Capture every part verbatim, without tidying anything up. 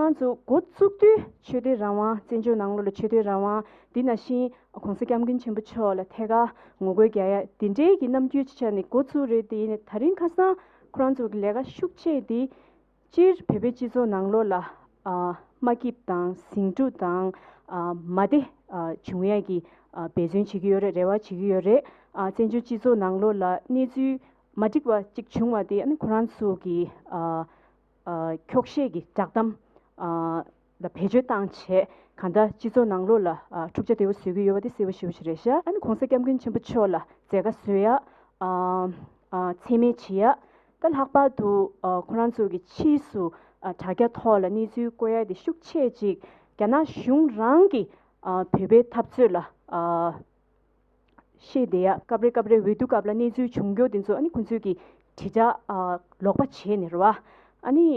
ང་ཚོ་འགོ་བཙུགས་དུས་ཆོས་དད་རང་དབང་། བཙན་བྱོལ་ནང་ལོགས་ལ་ཆོས་དད་རང་དབང་འདི་ནང་བཞིན་༸གོང་ས་༸སྐྱབས་མགོན་ཆེན་པོ་མཆོག་ལ་ཐད་ཀར་ངོ་རྒོལ་རྒྱག་ཡ་འདི་འདྲའི་གི་རྣམ་འགྱུར་ཅིག་ཆགས་ནས་འགོ་བཙུགས་རེད། དེ་ཡིན་ནའི་ད་རིང་ཁ་སང་ཁོ་རང་ཚོ་གི་ལས་ཀ་ཤུགས་ཆེ་འདི་སྤྱིར་བོད་པའི་སྤྱི་ཚོགས་ནང་ལོགས་ལ་ཨ་མ་སྐྱིད་དང་ཟིང་འཁྲུག་དང་ཨ་མ་བདེ་ཨ་བྱུང་ཡས་ཀྱི་ཨ་འབད་བརྩོན་བྱེད་ཀྱི་ཡོད་རེད། རེ་བ་བྱེད་ཀྱི་ཡོད་རེད། ཨ་བཙན་བྱོལ་སྤྱི་ཚོགས་ནང་ལོགས་ལ་གནས་ཚུལ་མ་འགྲིག་པ་ཅིག་བྱུང་བ་དེ་ཨ་ནི་ཁོ་རང་ཚོ་གི་ཨ་ཨ་འཁྱོག་བཤད་ཀྱི་བསྒྲགས་གཏམ་ཨ་ལ་བེད་སྤྱོད་བཏང་བྱས་གང་ལྟར་སྤྱི་ཚོགས་ནང་ལོགས་ལ་ཨ་འཁྲུག་ཆ་དོད་པོ་བཟོ་གི་ཡོད་པ་དེ་གསལ་པོ་ཞེ་པོ་ཞིག་རེད་ཤག་ཨ་ནི་༸གོང་ས་༸སྐྱབས་མགོན་ཆེན་པོ་མཆོག་ལ་མཛད་དཀའ་བཟོ་ཡ་ཨ་ཨ་མཚན་སྨད་བྱེད་ཡ། ད་ལྷག་པར་དུ་ཨ་ཁོ་རང་ཚོ་གི་ཕྱིས་སུ་ཨ་དྲ་རྒྱ་ཐོག་ལ་གནས་ཚུལ་བཀོད་ཡ་དེ་ཤུགས་ཆེ་ཅིག་རྒྱ་ནག་གཞུང་རང་གི་ཨ་བོད་པའི་འཐབ་རྩོད་ལ་ཨ་བཤད་བསྡད་ཡ། སྐབས་རེ་སྐབས་རེ་འོས་བསྡུ་སྐབས་ལ་གནས་ཚུལ་བྱུང་རྒྱུ་དེ་ཚོ་ཨ་ནི་ཁོ་ཚོས་ཀྱི་དྲིལ་བསྒྲགས་ཨ་ལོག་པ་བྱས་ནས་རེད་བ། ཨ་ནི་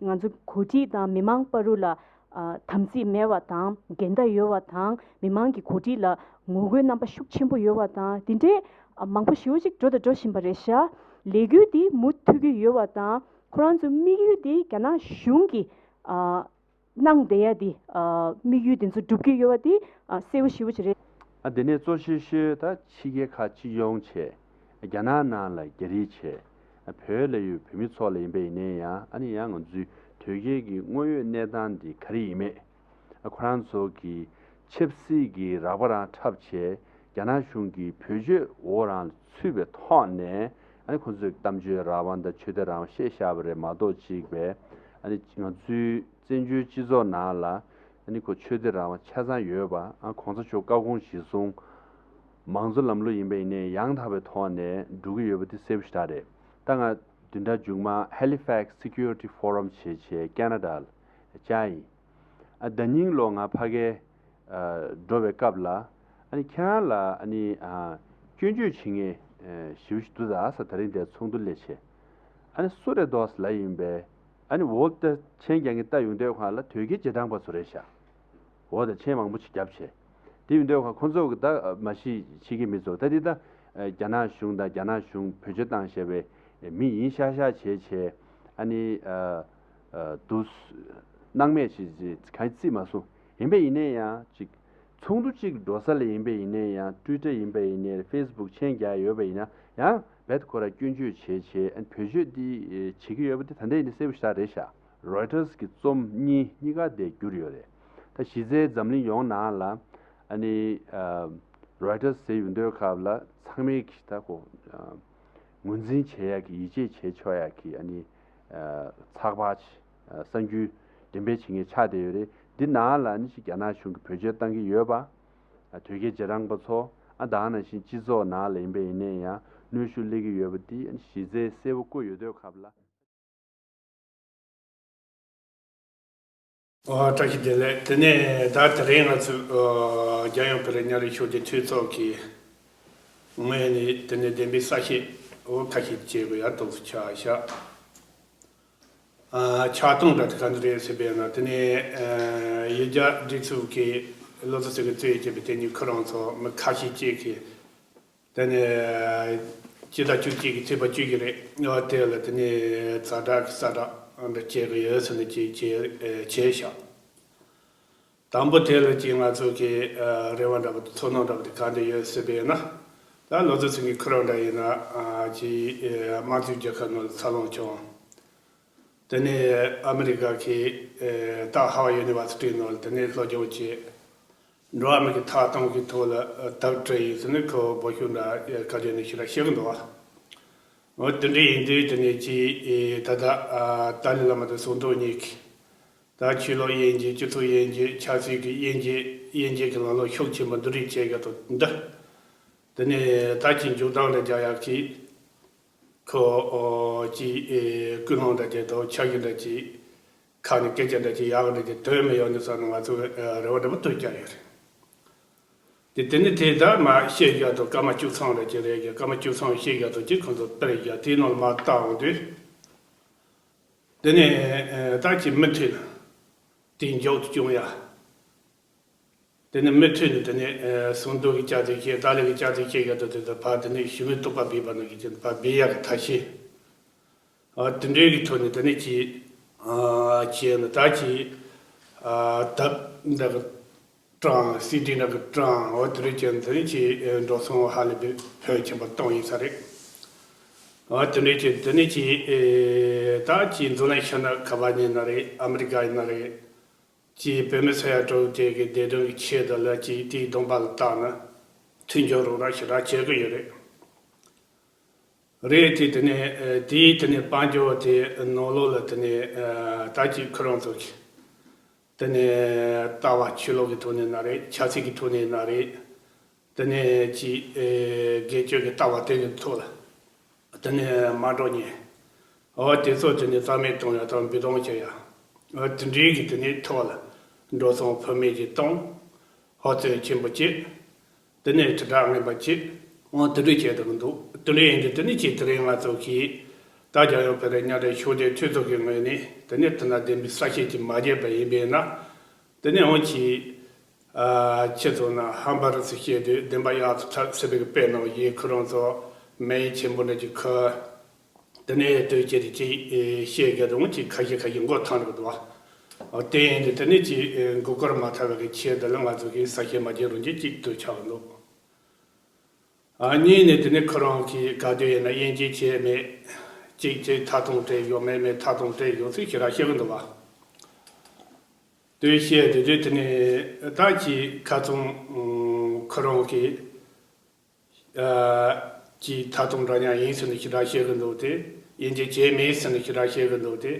ང་ཚོ་གོ་སྒྲིག་དང་མི་མང་བར་དུ་ལ་ཨ་དམ་ཚིག་མེད་པ་དང་འགལ་ཟླ་ཡོད་པ་དང་མི་མང་གི་གོ་སྒྲིག་ལ་ངོ་རྒོལ་རྣམ་པ་ཤུགས་ཆེན་པོ་ཡོད་པ་དང་དེ་འདྲའི་ཨ་མང་པོ་ཞེ་པོ་ཅིག་འགྲོ་དང་འགྲོ་བཞིན་པ་རེད་ཤག་ལས་འགུལ་འདི་མུ་མཐུད་ཀྱི་ཡོད་པ་དང་ཁོ་རང་ཚོའི་དམིགས་ཡུལ་འདི་རྒྱ་ནག་གཞུང་གི་ཨ་གནང་བསྡད་ཡ་དེ་ཨ་དམིགས་ཡུལ་དེ་ཚོ་སྒྲུབ་ཀྱི་ཡོད་པ་དེ་ཨ་གསལ་པོ་ཞེ་པོ་ཅིག་རེད། ཨ་དེ་ནས་གཙོ་ཆེ་ཤོས་ད་ཕྱི་རྒྱལ་ཁག་སྤྱི་ཡོངས་བྱས། རྒྱ་ནག་ནང་ལ་རྒྱ་རིགས་བྱས། ཨ་བོད་ལ་ཡོད་བོད་མི་ཚོ་ལ་ཡིན་པ་ཡིན་ནའི་ཡང་ཨ་ནི་ཡང་ང་ཚོའི་དོལ་རྒྱལ་གྱི་དངོས་ཡོད་གནས་སྟངས་འདི་ག་རེ་ཡིན་མེད། ཨ་ཁོ་རང་ཚོ་གི་ཆབ་སྲིད་ཀྱི་རགས་པ་རང་འཁྲབ་བྱས། རྒྱ་ནག་གཞུང་གི་བེད་སྤྱོད་འོག་རང་ལ་ཚུད་པའི་ཐོག་ནས་ཨ་ནི་ཁོ་ཚོས་གཏམ་བརྗོད་རང་དབང་དང་ཆོས་དད་རང་དབང་བཤད་བཞག་པ་རེད་མ་གཏོགས་གཅིག་པས་ཨ་ནི་ང་ཚོའི་བཙན་བྱོལ་སྤྱི་ཚོགས་ནང་ལ་ཨ་ནི་ཁོ་ཆོས་དད་རང་དབང་ཆ་ཚང་ཡོད་པ། ཨ་གོང་ས་མཆོག་བཀའ་དགོངས་གཞིར་བཟུང་མང་གཙོ་ལམ་ལུགས་ཡིན་པ་ཡིན་ནའི་ཡང་དག་པའི་ཐོག་ནས་འགྲོ་གི་ཡོད་པ་དེ་གསལ་པོ་ཞེ་དྲག་རེད། ད་ང་བདུན་ཕྲག་མཇུག་མ་Halifax Security Forum་བྱེད་བྱས་ཀེ་ན་ཌ་ལ་བཅར་ཡིན། ཨ་ཟླ་ཉིན་ལོ་ང་ཕ་གིར་ཨ་འགྲོ་བའི་སྐབས་ལ་ཨ་ནི་ཁྱེད་རང་ལ་ཨ་ནི་ཨ་སྐྱོན་བརྗོད་བྱེད་མཁན་ཨ་ཞེ་པོ་ཞིག་འདུག་ད་ཟེར། ད་རིང་དེར་ཚོགས་འདུ་སླེབས་བྱས། ཨ་ནི་སུ་རེད་འདུག་ཟེར་ལབ་ཡིན་པས། ཨ་ནི་འོ་ད་མཆན་རྒྱག་མཁན་ལྟ་ཡོང་དུས་ཁོང་ལ་དོལ་རྒྱལ་རྗེས་འབྲང་པ་ཚོ་རེད་ཤག་འོ་ད་མཆན་མང་པོ་ཞིག་བརྒྱབ་བྱས། དེ་ཡིན་དུས་ཁོང་ཁོང་ཚོ་གི་ད་མ་གཞི་ཕྱི་རྒྱལ་མི་ཚོ་ད་འདི་ད་རྒྱ་ནག་གཞུང་དང་རྒྱ་ནག་གཞུང་བེད་སྤྱོད་བཏང་བཞག་པའི་མི་ཡིན་ཤག་ཤག་བྱས་བྱས། ཨ་ནི་ཨ་ཨ་འདུག་སྣང་མེད་བྱས་བྱས་གང་བརྩིས་མ་སོང་། ཡིན་པ་ཡིན་ནའི་ཡང་ཅིག་ཚོགས་འདུ་གཅིག་འགྲོ་ས་ལ་ཡིན་པ་ཡིན་ནའི་ཡང་Twitter་ཡིན་པ་ཡིན་ནའི་Facebook་མཆན་རྒྱག་ཡོད་པ་ཡིན་ན་ཡང་རྦད་དེ་ཁོ་རང་སྐྱོན་བརྗོད་བྱས་བྱས་ཨ་ནི་བེད་སྤྱོད་འདི་བྱེད་ཀྱི་ཡོད་པ་འདི་ད་ལྟ་ཡིན་ན་གསལ་པོ་ཞེ་དྲག་རེད་ཤག Reuters་གི་རྩོམ་གཉིས་གཉིས་ཀ་དེ་བསྒྱུར་ཡོད་རེད། ད་གཞི་རྩའི་འཛམ་གླིང་ཡོངས་ནང་ལ་ཨ་ནི་ཨ་Reuters་ཟེར་ཡོང་དུས་སྐབས་ལ་ཚང་མས་ཀྱི་ད་ཁོ་ཨ་ངོས་འཛིན་བྱེད་ཡག་གི་ཡིད་ཆེས་བྱེད་ཆོག་ཡག་གི་ཨ་ནི་ཨ་ཚགས་པར་ཅིག་ཨ་གསར་འགྱུར་འགྲེམས་སྤེལ་བྱེད་མཁན་ཆགས་བསྡད་ཡོད་རེད། འདི་ནང་ལ་ཨ་ནི་ཅིག་རྒྱ་ནག་གཞུང་གིས་བེད་སྤྱོད་བཏང་གི་ཡོད་པ། ཨ་དོལ་རྒྱལ་རྗེས་འབྲང་པ་ཚོ་ཨ་ད་ག་ནང་བཞིན་སྤྱི་ཚོགས་ནང་ལ་ཡིན་པ་ཡིན་ནའི་ཡང་གནོན་ཤུགས་སླེབས་ཀྱི་ཡོད་པ་འདི་ཨ་ནི་གཞི་རྩའི་གསལ་པོ་བཀོད་ཡོད་དུས་སྐབས་ལ། ཨོ་བཀྲ་ཤིས་བདེ་ལེགས། དེ་ནས་ད་དེ་རིང་ང་ཚོས་ཨོ་རྒྱལ་ཡོངས་བོད་རིགས་མཉམ་རུབ་ཤོག་སྒྲིལ་འཐུས་ཚོགས་ཀྱི་ངོས་ནས་དེ་ནས་བདེན་པའི་གསལ་བཤད་འོ་ཁ་ཤས་བྱེད་དགོས་ཡ་ཏོག་ཙམ་ཆགས་བཞག་ཨ་ཆགས་སྟངས་འདྲ་དེ་ག་འདྲ་རེད་ཟེར་བས་ན། དེ་ནས་ཨ་ཡུལ་གྱར་སྒྲིག་འཛུགས་ཀྱི་བློ་བཟང་སེང་གེ་གཙོས་བྱས་པའི་དེ་ཉིད་ཁོ་རང་ཚོ་མི་ཁ་ཤས་ཅིག་གིས་དེ་ནས་སྤྱི་ཟླ་བཅུ་གཅིག་གི་ཚེས་པ་བཅུ་བཞི་རེད། ཨ་དེ་ལ་དེ་ནས་ཛ་དྲག་གི་གསལ་བསྒྲགས་འདྲ་བྱེད་ཀྱི་ཡོད་ཟེར་ནས་ཅིག་བྱས་བྱས་ཤག་དང་པོ་དེ་ལ་ཅིག་ང་ཚོ་གི་ཨ་རེ་བ་འདྲ་པོ་དང་ཚོར་སྣང་འདྲ་པོ་དེ་ག་འདྲ་ཡོད་ཟེར་བས་ན། ད་བློ་བཟང་སེང་གེ་ཁོ་རང་འདྲ་ཡིན་ན་ཨ་ཅིག་ཨ་དམངས་གཙོའི་རྒྱལ་ཁབ་ནང་ལ་འཚར་ལོངས་བྱུང་། དེ་ནས་ཨ་མི་རི་ཀ་གི་ཨེ་ད་ཧ་ཝ་ཡུ་ནི་ཝར་སི་ཊི་ནང་དེ་ནས་སློབ་སྦྱོང་བྱས། འགྲོ་བ་མི་གི་ཐོབ་ཐང་གི་ཐོག་ལ་ཨ་ཐབས་བྲལ་ཡིན་ཟེར་ནས་ཁོ་འབོད་ཤུགས་འདྲ་ཨེ་ག་དུས་ནས་ཞེ་དྲག་བྱེད་ཀྱི་འདུག་བ། འོ་དེ་འདྲ་ཡིན་དུས་དེ་ནས་ཅིག་ཨེ་ད་ལྟ་ཨ་ཏཱ་ལའི་བླ་མ་དང་ཟུང་དྲུང་གཉིས་ཀྱིས་ད་ཆོས་ལུགས་དབྱེ་འབྱེད་སྤྱི་ཚོགས་དབྱེ་འབྱེད་ཆབ་སྲིད་ཀྱི་དབྱེ་འབྱེད་དབྱེ་འབྱེད་ཀྱི་ལམ་ལུགས་ཤུགས་ཆེན་པོ་འདུ་སྒྲིག་བྱེད་ཀྱི་འདུག་འདི་དེ་ནས་ད་ཅིག་མཇུག་སྡོམ་འདྲ་རྒྱག་ཡག་གི་ཁོ་ཨོ་ཅིག་ཨེ་ཀུན་སློང་འདྲ་ཅིག་དང་འཆར་གཞི་འདྲ་ཅིག་ཁ་ནས་སྐད་ཆ་འདྲ་ཅིག་ཡག་འདྲ་ཅིག་ཐོན་མི་ཡོང་ནི་བསམ་ནས་ང་ཚོ་ཨ་རེ་བ་འདྲ་པོ་ཐོན་བསྡད་ཡོད་རེད། དེ་དེ་ནི་དེ་ལྟར་མ་བཤད་རྒྱུ་དང་སྐར་མ་བཅུ་ཐམ་འདྲ་ཅིག་རེད་ཀྱི་སྐར་མ་བཅུ་ཐམ་བཤད་རྒྱུ་དང་ཅིག་ཁོང་ཚོ་སྤེལ་རྒྱུ་དེའི་ནང་ལ་མ་བལྟ་འོང་དུས། དེ་ནས་ཨ་ད་ཅིག་མུ་མཐུད་ནས་དེ་མགྱོགས་སུ་བྱུང་ཡ། དེ་ནས་མུ་མཐུད་ནས་དེ་ནས་ཨ་ཟུང་དྲུང་གི་སྐྱག་རྫུན་བཤད་ཏཱ་ལའི་གི་སྐྱག་རྫུན་བཤད་ཡ་དང་དེ་ཚོ་ཕར་དེ་ནས་ཞུ་མི་བཏུབ་པ་སྦས་པ་ནང་གི་ཅིག་ཕར་སྦས་ཡ་གི་ཐབས་ཤེས། ཨ་དེ་འདྲའི་གི་ཐོག་ནས་དེ་ནས་ཅིག་ ཨ་བྱས་ནས་ད་ཅི་ཨ་དེབ་འདི་གི་གྲངས་སི་ཌི་འདི་གི་གྲངས་འོ་དེ་རིགས་ཀྱི་འདི་ནི་ཅི་འགྲོ་སོང་ཧ་ལས་པའི་ཕོན་ཆེན་པོ་བཏང་ཡིན་ས་རེད། འོ་དེ་འདྲའི་ཅི་འདི་ནི་ཅི་ཨེ་ད་ཅི་འཛམ་གླིང་ཕྱི་ནང་ག་པ་ཡིན་ན་རེད། ཨ་མི་རི་ཀ་ཡིན་ན་རེད། ཅི་བོད་མི་ས་ཡ་དྲུག་དེ་གི་བདེ་དོན་གི་ཆེད་དུ་ལ་ཅི་དེའི་གདོང་པ་ལ་བལྟས་ན་མཐུན་སྦྱོར་རོགས་རམ་ཞེ་དྲག་བྱེད་གི་ཡོད་རེད། རེད་དེ་དེ་ནས་ཨ་དེའི་དེ་ནས་དཔལ་འབྱོར་དེ་ནང་ལོགས་ལ་དེ་ནས་ཨ་ད་ཅི་ཁོ་རང་ཚོ་གི་དེ་ནས་ལྟ་བ་ཆོས་ལུགས་ཀྱི་ཐོག་ནས་ན་རེད། ཆབ་སྲིད་ཀྱི་ཐོག་ནས་ན་རེད། དེ་ནས་ཅི་ཨེ་སྒེར་གཅོད་ཀྱི་ལྟ་བ་དེ་གི་ཐོག་ལ་དེ་ནས་མ་འགྲོ་ཉེན། འོ་དེ་ཚོ་དེ་ནས་རྩ་མེད་གཏོང་ཡ་དང་འབུད་གཏོང་བྱེད་ཡ། འོ་དེ་འདྲའི་གི་དེ་ནས་ཐོག་ལ་འགྲོ་སོང་ཕུལ་མེད་ཀྱི་གཏོང་། ཧོ་ཚོད་ཆེན་པོ་བྱེད། དེ་ནས་དྲིལ་བསྒྲགས་ངན་པ་བྱེད། འོ་དེ་འདྲ་བྱས་འདུག་འདུག་དེ་འདྲ་ཡིན་དུས་དེ་ནས་ཅིག་དེ་རིང་ང་ཚོ་གིས་ད་རྒྱལ་ཡོངས་བོད་རིགས་མཉམ་འབྲེལ་ཤུགས་ལྡན་འཐུས་ཚོགས་ཀྱི་ངོས་ནས་དེ་ནས་དེ་ན་བདེན་པའི་གསལ་བཤད་ཅིག་མ་བརྒྱབ་པ་ཡིན་པས་ན། དེ་ནས་འོང་གིས་ཨ་ཁྱེད་ཚོ་ན་ཧམ་པ་རུ་སུ་བཤད་དུས་བདེན་པ་ཡག་ཐུབ་ཐབས་ཟེར་བའི་དཔེ་ནང་བཞིན་ཁོ་རང་ཚོ་མེ་ཆེན་པོ་འདྲ་ཅིག་ཁུར། དེ་ནས་ལྟོས་བཅས་དེ་ཅིག་ཨེ་བཤད་དགོས་དོན་ཅིག་ཁ་ཤས་ཁ་ཤས་མགོ་ཐང་རུ་འདུག་བ། དེ་ཡིན་དུས་དེ་ནས་ཅིག་ཨེ་མགོ་སྐོར་མ་ཐར་བའི་ཆེད་དུ་ལ་ང་ཚོ་གིས་གསལ་བཤད་མ་བྱས་རུང་ཅིག་ཅིག་ཏུ་ཆགས་འདུག་ཨ་གཉིས་ནས་དེ་ནས་ཁོ་རང་གིས་ག་དུས་ཡིན་ན་དབྱེ་འབྱེད་བྱས་མེད། ཅིག་ཅིག་ཐ་དོང་སྤྲད་ཡོད་མེད་མེད་ཐ་དོང་སྤྲད་ཡོད་ཚུལ་ཞེ་དྲག་བཤད་གི་འདུག་བ། དེ་བཤད་དེ་དུས་དེ་ནས་ད་ཅིག་ཁ་ཚོང་ཁོ་རང་གིས། ཀྱི་ད་དུང་འདྲ་མཉམ་ཡིན་ཟེར་ནས་ཞེ་དྲག་བཤད་གི་འདུག་སྟེ། དབྱེ་འབྱེད་བྱས་མེད་ཟེར་ནས་ཞེ་དྲག་བཤད་གི་འདུག་སྟེ།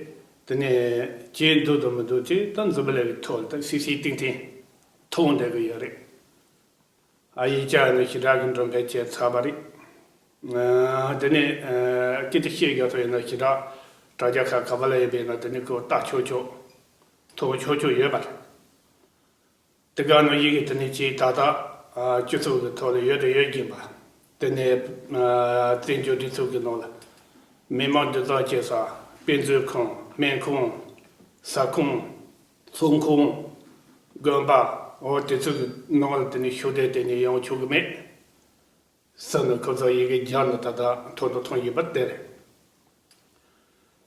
དེ་ནས་བྱས་འདུག་དང་མི་འདུག་དེ་ད་འཛམ་བུ་གླིང་གི་ཐོག་ལ་ད་སིང་སིང་ཏིང་ཏིང་མཐོང་བསྡད་གི་ཡོད་རེད། ཨ་ཡིག་ཆ་ནི་ཞེ་དྲག་གི་འགྲེམས་སྤེལ་བྱས་ཚར་བ་རེད། ཨ་དེ་ནས་ཨ་སྐད་ཆ་བཤད་རྒྱུ་ཚོ་ཡིན་ན་ཞེ་དྲག་དྲ་རྒྱ་ཁག་ག་པ་ལ་ཡིན་པས་ན་དེ་ནས་ཁོ་ལྟ་ཆོག་ཆོག་མཐོང་ཆོག་ཆོག་ཡོད་པ་རེད། དེ་ག་ནང་བཞིན་གྱི་དེ་ནས་ཅིག་ད་ལྟ་ཨ་སྤྱི་ཚོགས་ཀྱི་ཐོག་ལ་ཡོད་དང་ཡོད་བཞིན་པ། དེ་ནས་ཨ་བཙན་བྱོལ་སྒྲིག་འཛུགས་ཀྱི་ནང་ལ་མི་མང་འདུ་འཛོམས་བྱེད་ས་དཔེ་མཛོད་ཁང་སྨན་ཁང་ས་ཁང་ཚོང་ཁང་དགོན་པ་འོ་དེ་ཚོ་གི་ནང་ལ་དེ་ནས་ཤུགས་ལྡན་དེ་ནས་ཡོང་ཆོག་གི་མེད། ཟེར་ནས་ཁོ་ཚོ་ཡི་གེ་སྦྱར་ནས་ད་ལྟ་ཐོག་ཏུ་ཐོན་ཡོད་པ་དེ་རེད།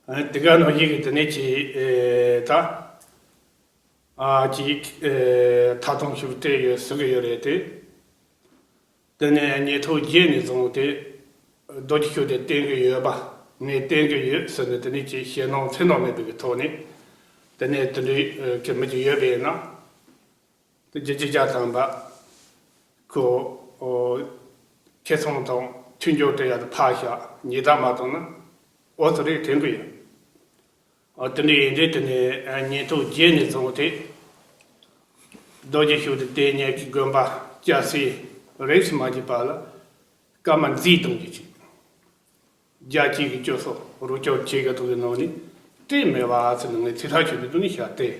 ཨ་དེ་ག་ནང་བཞིན་གྱི་དེ་ནས་ཅིག་ཨེ་ད་ཨ་ཅིག་ཨེ་ཐ་དོང་ཞིག་སྤྲད་ཡོད་ཟེར་གི་ཡོད་རེད་དེ། དེ་ནས་ཉིས་སྟོང་བརྒྱད་ནས་བཟུང་སྟེ་རྡོ་རྗེ་ཤུགས་ལྡན་བསྟེན་གི་ཡོད་པ་ངས་བསྟེན་གི་ཡོད་ཟེར་ནས་དེ་ནས་ཅིག་ཞེད་སྣང་འཚེར་སྣང་མེད་པའི་གི་ཐོག་ནས་དེ་ནས་དེ་འདྲའི་ཨེ་གི་མི་ཅིག་ཡོད་པས་ན། དེ་བརྒྱད་ཅུ་གྱ་ཐམ་པ་ཁོ་ཨོ་ཁེ་ཚོང་དང་མཐུན་སྦྱོར་སྤྲད་ཡག་དེ་ཕར་བཞག་ཉེས་རྡུང་མ་བཏང་ན་ཨོ་ཙི་རེད་དྲན་གི་ཡོད། ཨོ་དེ་འདྲ་ཡིན་དུས་དེ་ནས་ཨ་ཉིས་སྟོང་བརྒྱད་ནས་བཟུང་སྟེ་རྡོ་རྗེ་ཤུགས་ལྡན་བསྟེན་མཁན་གྱི་དགོན་པ་སྐྱ་སེར་རེས་སུ་མ་བརྗེད་པ་ལ་སྐར་མ་འཛིན་གཏོང་རྒྱུ་ཅིག་རྒྱལ་སྤྱིའི་གི་སྤྱི་ཚོགས་རོགས་སྐྱོར་བྱེད་དགོས་ཐུག་གི་ནང་ནས་སྤྲད་མེད་པ་ཟེར་ནས་ངས་ཚིག་ཐག་ཆོད་པའི་སྒོ་ནས་བཤད་དེ།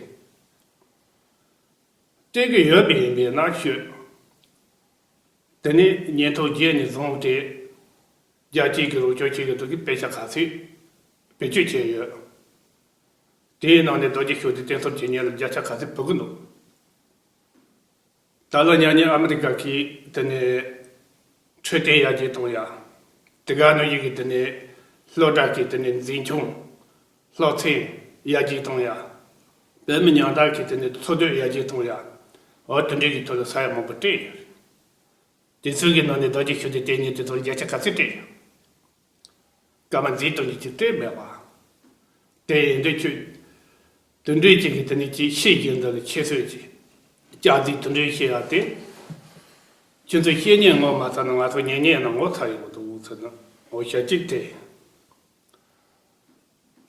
སྤྲད་ཀྱི་ཡོད་པ་ཡིན་པས་ན་ཤོད། དེ་ནས་ཉིས་སྟོང་བརྒྱད་ནས་བཟུང་སྟེ་རྒྱལ་སྤྱིའི་གི་རོགས་སྐྱོར་བྱེད་ཀྱི་འདུག་གི་དཔེ་ཆ་ག་ཚོད་བེད་སྤྱོད་བྱས་ཡོད། དེའི་ནང་ནས་རྡོ་རྗེ་ཤུགས་ལྡན་བསྟེན་གསོལ་བྱེད་མཁན་ལ་བརྒྱ་ཆ་ག་ཚོད་བུད་ཀྱི་འདུག་ད་ལོ་ཉག་ཉིན་ཨ་མི་རི་ཀ་གིས་དེ་ནས་འཕྲོད་བསྟེན་ཡར་རྒྱས་གཏོང་ཡ། དེ་ག་ནང་བཞིན་གྱི་དེ་ནས་སློབ་གྲྭ་གི་དེ་ནས་འཛིན་སྐྱོང་སློབ་ཚན་ཡར་རྒྱས་གཏོང་ཡ། བོད་མི་ཉམ་ཐག་གི་དེ་ནས་འཚོ་སྡོད་ཡར་རྒྱས་གཏོང་ཡ། འོ་དེ་འདྲའི་གི་ཐོག་ལ་ས་ཡ་མང་པོ་སྤྲད་ཡོད། དེ་ཚོའི་གི་ནང་ནས་རྡོ་རྗེ་ཤུགས་ལྡན་བསྟེན་མཁན་དེ་ཚོ་བརྒྱ་ཆ་ག་ཚོད་སྤྲད་ཡོད། སྐར་མ་འཛིན་གཏོང་རྒྱུ་ཅིག་སྤྲད་མེད་པ། དེ་ཡིན་དུས་ཁྱོད་དེ་འདྲའི་ཅིག་གི་དེ་ནས་ཅིག་ཤེས་རྒྱུ་འདི་ལ་ཁྱད་གསོད་ཅིག་སྐྱག་རྫུན་དེ་འདྲའི་བཤད་ཡ་དེ། ཁྱོད་ཚོས་བཤད་ཉན་ངོ་མ་ཚ་ན་ང་ཚོ་ཉན་ཉན་ཡིན་ན་ངོ་ཚ་ཡོང་གི་འདུག་ཟེར་ན་འོ་ཞེ་གཅིག་དེ།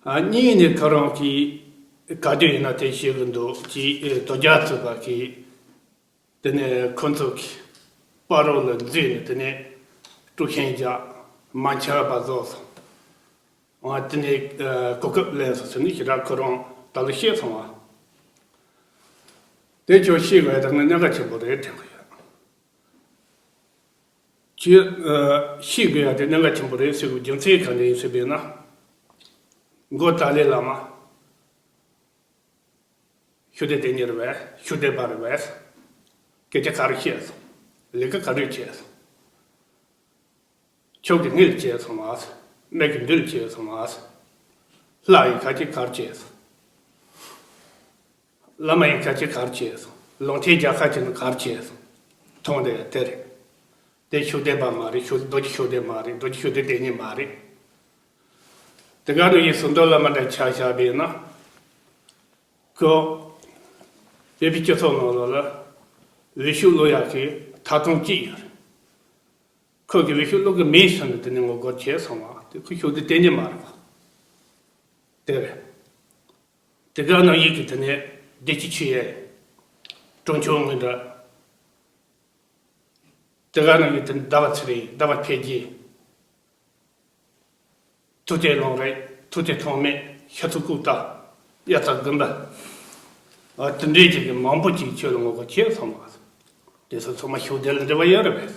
ཨ་གཉིས་ནས་ཁོ་རང་གིས་ག་དུས་ཡིན་ན་དེ་བཤད་གི་འདུག་ཅིག་ཨེ་དོལ་རྒྱལ་ཚོགས་པ་གིས། དེ་ནས་ཁོ་ཚོ་གིས་སྤ་རོ་ལ་འཛུལ་ནས་དེ་ནས་དཀྲུག་ཤིང་རྒྱག་མ་འཆར་བ་བཟོ་སོང་། ཨ་དེ་ནས་ཨ་གོ་སྐབས་ལེན་སོང་ཟེར་ནས་ཞེ་དྲག་ཁོ་རང་ད་ལོ་བཤད་སོང་བ། དེ་ཁྱོད་ཤེས་དགོས་ཡ་དེ་ངས་གནད་འགག་ཆེན་པོ་རེད་དྲན་གི་ཡོད། ཁྱོད་ཨ་ཤེས་དགོས་ཡ་དེ་གནད་འགག་ཆེན་པོ་རེད་ཟེར་བའི་རྒྱུ་མཚན་ག་འདྲ་ཡིན་ཟེར་བས་ན། མགོ་ཏཱ་ལའི་བླ་མ། ཤུགས་ལྡན་བསྟེན་མཁན་རེད་པས། ཤུགས་ལྡན་པ་རེད་པས། སྐད་ཆ་ག་རེ་བཤད་སོང་། ལས་ཀ་ག་རེ་བྱས་སོང་། ཆོས་ཀྱི་དངུལ་བྱས་སོང་ང་། སྨན་གྱི་འདུལ་བྱས་སོང་ང་། ལྷ་ཡི་ཁ་ཆེ་གར་བྱས་སོང་། བླ་མ་ཡིན་ཁ་ཅིག་གར་བྱས་སོང་། ལུང་བསྟན་རྒྱག་ཁ་ཅིག་ནི་གར་བྱས་སོང་། མཐོང་དེ་ཡང་དེ་རེད། དེ་ཤུགས་ལྡན་པ་མ་རེད། ཤུགས་རྡོ་རྗེ་ཤུགས་ལྡན་མ་རེད། རྡོ་རྗེ་ཤུགས་ལྡན་དེ་ཉིད་མ་རེད། དེ་ག་ནང་བཞིན་གསུང་རབ་བླ་མ་འདྲ་ཆ་བཞག་པས་ན། ཁོ་བོད་པའི་སྤྱི་ཚོགས་ནང་ལོགས་ལ་འོས་ཤོག་བླུག་ཡག་གི་ཐབས་སྟངས་གཅིག་ཡོད་རེད། ཁོ་གི་འོས་ཤོག་བླུག་གི་མེད་ཟེར་ནས་དེ་ནས་ངོ་རྒོལ་བྱས་སོང་བ་དེ་ཁོ་ཤུགས་ལྡན་དེ་ཉིད་མ་རེད་པ། དེ་རེད། དེ་ག་ནང་བཞིན་གྱི་དེ་ནས་བདེ་སྐྱིད་ཆོས་ཡེ། ཀྲུང་ཆུང་ངོས་འདྲ། དེ་ག་ནང་བཞིན་དེ་ནས་ཟླ་བ་ཚེ་རིང་། ཟླ་བ་འཕེལ་རྒྱས། ཐུབ་བསྟན་ལུང་རིགས། ཐུབ་བསྟན་ཐོགས་མེད། ཤ་ཚུགས་ལྐུགས་རྟ། དབྱར་རྩྭ་དགུན་འབུ། ཨ། དེ་འདྲའི་ཅིག་གི་མང་པོ་ཅིག་ཆོས་ལ་ངོ་རྒོལ་བྱས་སོང་བ། དེ་ཚོ་ཚང་མ་ཤུགས་ལྡན་ལ་འབྲེལ་བ་ཡོད་རེད་པས།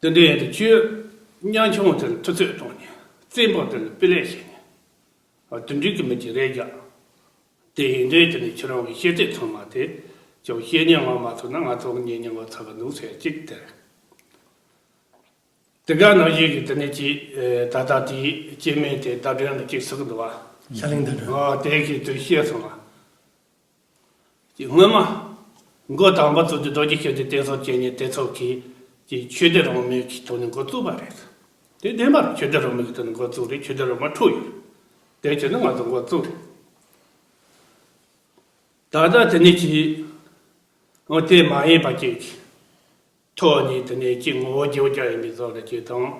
དེ་འདྲ་ཡིན་དུས་ཁྱོད་ཉམ་ཆུང་དེར་ཐུབ་ཚོད་གཏོང་ནས། བཙན་པོ་དེར་སྤུས་ལེགས་བྱས་ནས། ཨ། དེ་འདྲའི་གི་མི་ཅིག་རེད་ཀྱང་། དེ་ཡིན་དུས་དེ་ནི་ཁྱེད་རང་གི་བཤད་ཚད་ཚང་མ་དེ་ཁྱོད་བཤད་ཉན་ངོ་མ་ཐུབ་ན་ང་ཚོ་ཉན་ཉན་ངོ་ཚ་གི་འདུག་ཟེར་གཅིག་དེ་རེད། དེ་ག་ནང་བཞིན་གྱི་དེ་ནས་ཅིག་ཨེ། ད་ལྟ་དེའི་སྐྱེ་དམན་དེ་ཟླ་སྒྲོན་ལ་ཅིག་ཟེར་གི་འདུག་བ། ཤ་ལིང་ཟླ་སྒྲོན། ཨོ། དེ་གི་དུས་བཤད་སོང་བ། ཅིག་སྔོན་མ་འགོ་དང་པོ་བཙུགས་དུས་རྡོ་རྗེ་ཤུགས་ལྡན་བསྟེན་གསོལ་བྱེད་མཁན་དེ་ཚོ་གིས་ཅིག་ཆོས་སྡེ་རང་མོས་ཀྱི་ཐོག་ནས་འགོ་བཙུགས་པ་རེད། དེ་བདེན་པ་རེད། ཆོས་སྡེ་རང་མོས་ཀྱི་ཐོག་ནས་འགོ་བཙུགས་རེད། ཆོས་སྡེ་རང་མོས་འཁྲུག་ཡོད་རེད། དེ་བྱས་ན་ང་ཚོ་འགོ་བཙུགས་རེད། ད་ལྟ་དེ་ནས་ཅིག་ཨོ། དེ་མ་ཡིན་པ་ཅིག་ཐོག་ནས་དེ་ནས་ཅིག་ངོ་བོ་བརྗེ་པོ་བྱ་ཡིན་པའི་བཟོ་འདྲ་ཅིག་དང་།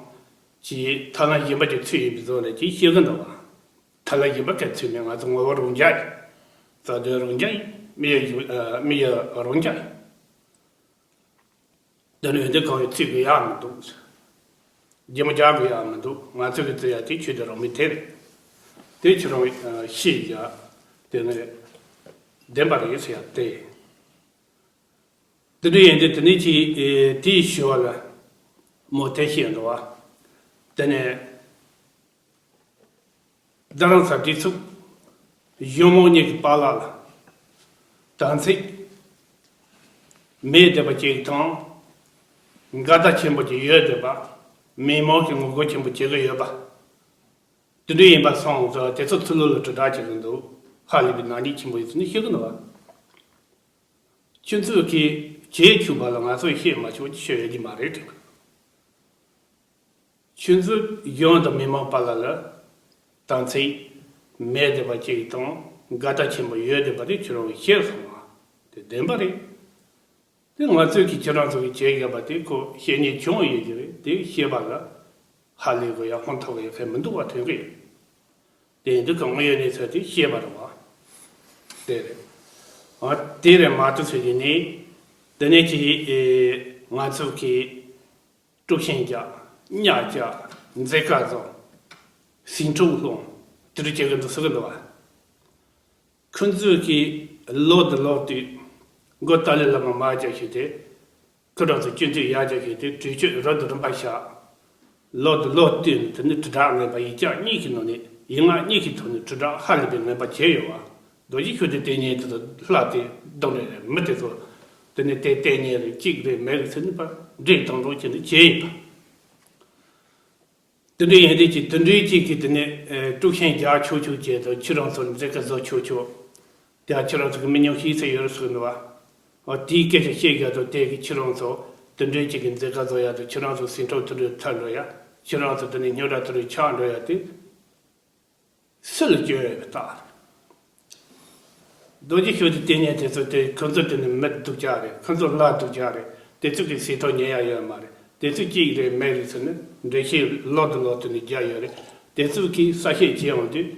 ཅིག་ཐབས་ལམ་གཞན་པ་ཅིག་ཚུད་ཡིན་པའི་བཟོ་འདྲ་ཅིག་བཤད་གི་འདུག་བ། ཐབས་ལམ་གཞན་པ་ག་ཚུད་མེད། ང་ཚོ་ངོ་བོ་རང་རྐྱ་ཡིན། རྩ་དོན་རང་རྐྱ་ཡིན། མི་ཡི་གཞུང་། ཨ། མི་ཡི་རང་རྐྱ་ཡིན། དེ་ནས་འདི་གང་ཡང་ཚུད་གི་ཡག་མི་འདུག་རྒྱུ་མ་རྒྱག་གི་ཡག་མི་འདུག་ང་ཚོ་གི་བརྩི་ཡག་དེ་ཆོས་དེ་རང་མི་དེ་རེད། དེ་ཁྱེད་རང་ཤེས་ཡག་དེ་ནས་བདེན་པ་རེད་ཟེར་ཡག་དེ། དེ་འདྲ་ཡིན་དུས་དེ་ནས་ཅིག་ཨེ། དེའི་ཞུ་བ་ལ་མོ་དེ་བཤད་འདུག་བ། དེ་ནས་རྡ་རམ་ས་སྒྲིག་འཛུགས་གཞུང་མང་གཉིས་ཀྱི་བར་ལ་ལ་དམ་ཚིག་མེད་བསྡད་པ་ཅིག་དང་། འགལ་ཟླ་ཆེན་པོ་ཅིག་ཡོད་བསྡད་པ། མི་མང་གིས་ངོ་རྒོལ་ཆེན་པོ་བྱེད་ཀྱི་ཡོད་པ། དེ་འདྲ་ཡིན་པ་སོང་ཙང་དེ་ཚོ་ཚུར་ལོག་ལ་དྲིལ་བསྒྲགས་བྱེད་ཀྱི་འདུག་ཧ་ལས་པའི་ནག་ཉེས་ཆེན་པོ་ཡིན་ཟེར་ནས་བཤད་ཀྱི་འདུག་བ། ཁྱོད་ཚོས་ཀྱིས་བྱེད་ཆོག་པ་ལ་ང་ཚོས་བཤད་མ་ཆོག་ཅེས་བཤད་ཡོད་ཀྱི་མ་རེད་དྲན། ཁྱོད་ཚོས་གཞུང་དང་མི་མང་བར་ལ་ལ་དམ་ཚིག་མེད་བསྡད་པ་ཅིག་དང་འགལ་ཟླ་ཆེན་པོ་ཡོད་བསྡད་པ་དེ་ཁྱོད་རང་གིས་ཤེས་སོང་བ། དེ་བདེན་པ་རེད། དེ་ང་ཚོས་ཀྱིས་ཁྱེད་རང་ཚོ་གིས་བྱེད་དགོས་པ་དེ་ཁོ་བཤད་ཉན་བྱུང་ཡོད་ཀྱི་རེད། དེ་བཤད་པ་ལ་ཧ་ལས་དགོས་ཡ་ཧོན་ཐོག་ཡོད་མཁན་མི་འདུག་བ། དོན་གི་ཡོད། དེ་ཡིན་དུས་ཀྱི་དངོས་ཡོད་གནས་ཚུལ་དེ་བཤད་པ་རེད་བ། དེ་རེད། ཨ། དེ་རེད་མ་གཏོགས་ཟེར་གྱི་ནི། དེ་ནས་ཀྱི་ཨེ། ང་ཚོ་གིས་དཀྲུག་ཤིང་རྒྱག་གཉའ་རྒྱག་འཛིང་ག་བཟོ། ཟིང་འཁྲུག་སློང་། དེ་འདྲ་བྱེད་ཀྱི་འདུག་ཟེར་གྱི་འདུག་བ། ཁོ་ཚོས་ཀྱིས་ལོག་ཏུ་ལོག་སྟེ་མགོ་ཏཱ་ལའི་བླ་མ་མར་རྒྱག་བྱས་ཏེ། ཁོ་རང་ཚོ་སྤྱི་འཐུས་ཡར་རྒྱག་བྱས་ཏེ་གྲོས་ཆོད་རབ་དང་རིམ་པ་བཞག་ལོག་ཏུ་ལོག་སྟེ་དེ་ནི་དྲིལ་བསྒྲགས་ངན་པ་ཡིག་ཆ་གཉིས་ཀྱི་ནང་ནས་ཡིག་ངག་གཉིས་ཀྱི་ཐོག་ནས་དྲིལ་བསྒྲགས་ཧ་ལས་པའི་ངན་པ་བྱས་ཡོད་བ། རྡོ་རྗེ་ཤུགས་ལྡན་དེ་ཉིད་དུ་ལྷག་སྟེ་བསྡོམས་རེད། མི་དེ་ཚོ་དེ་ནི་དེ་བསྟེན་ཉན་རེད། གཅིག་རེད་མེད་རེད་ཟེར་ནས་པར་འདྲེ་དང་འགྲོགས་བྱས་ནས་བྱས་ཡིན་པ། དེ་འདྲ་ཡིན་དུས་ཀྱི་དེ་འདྲའི་གཅིག་གིས་དེ་ནས་ཨེ། དཀྲུག་ཤིང་རྒྱག་ཆོག་ཆོག་བྱས་དང་། ཁྱེད་རང་ཚོར་འཛིང་ག་བཟོ་ཆོག་ཆོག་དེ་ཡང་ཁྱེད་རང་ཚོ་གི་མི་ཉུང་ཤས་ཚོ་ཡོད་རེད་ཟེར་གི་འདུག་བ། འོ། དེའི་སྐད་ཆ་བཤད་རྒྱུ་དང་། དེ་གི་ཁྱེད་རང་ཚོ་དེ་འདྲའི་གཅིག་གིས་འཛིང་ག་བཟོ་ཡ་དང་། ཁྱེད་རང་ཚོ་ཟིང་འཁྲུག་དེ་འདྲའི་ཐར་འགྲོ་ཡ། ཁྱེད་རང་ཚོ་དེ་ནས་རྙོག་དྲ་དེ་འདྲའི་ཆགས་འགྲོ་ཡ་དེ། སུ་ལ་སྐྱོན་ཡོད་པའི་རྟགས་རེད། རྡོ་རྗེ་ཤུགས་ལྡན་དེ་ཉིད་དེ་ཚོ་དེ་ཁོ་ཚོ་དེ་ནི་མི་སྡུག་ཅག་རེད། ཁོ་ཚོ་ལྷ་སྡུག་ཅག་རེད། དེ་ཚོ་གི་སྲིད་ཐོག་ཉན་ཡ་ཡོད་མ་རེད། དེ་ཚོ་གཅིག་རེད་མེད་རེད་ཟེར་ནས་འགྲེལ་བཤད་ལོག་ཏུ་ལོག་ཏུ་ནས་རྒྱག་ཡོད་རེད། དེ་ཚོ་གིས་གསལ་བཤད་བྱས་འོང་དུས།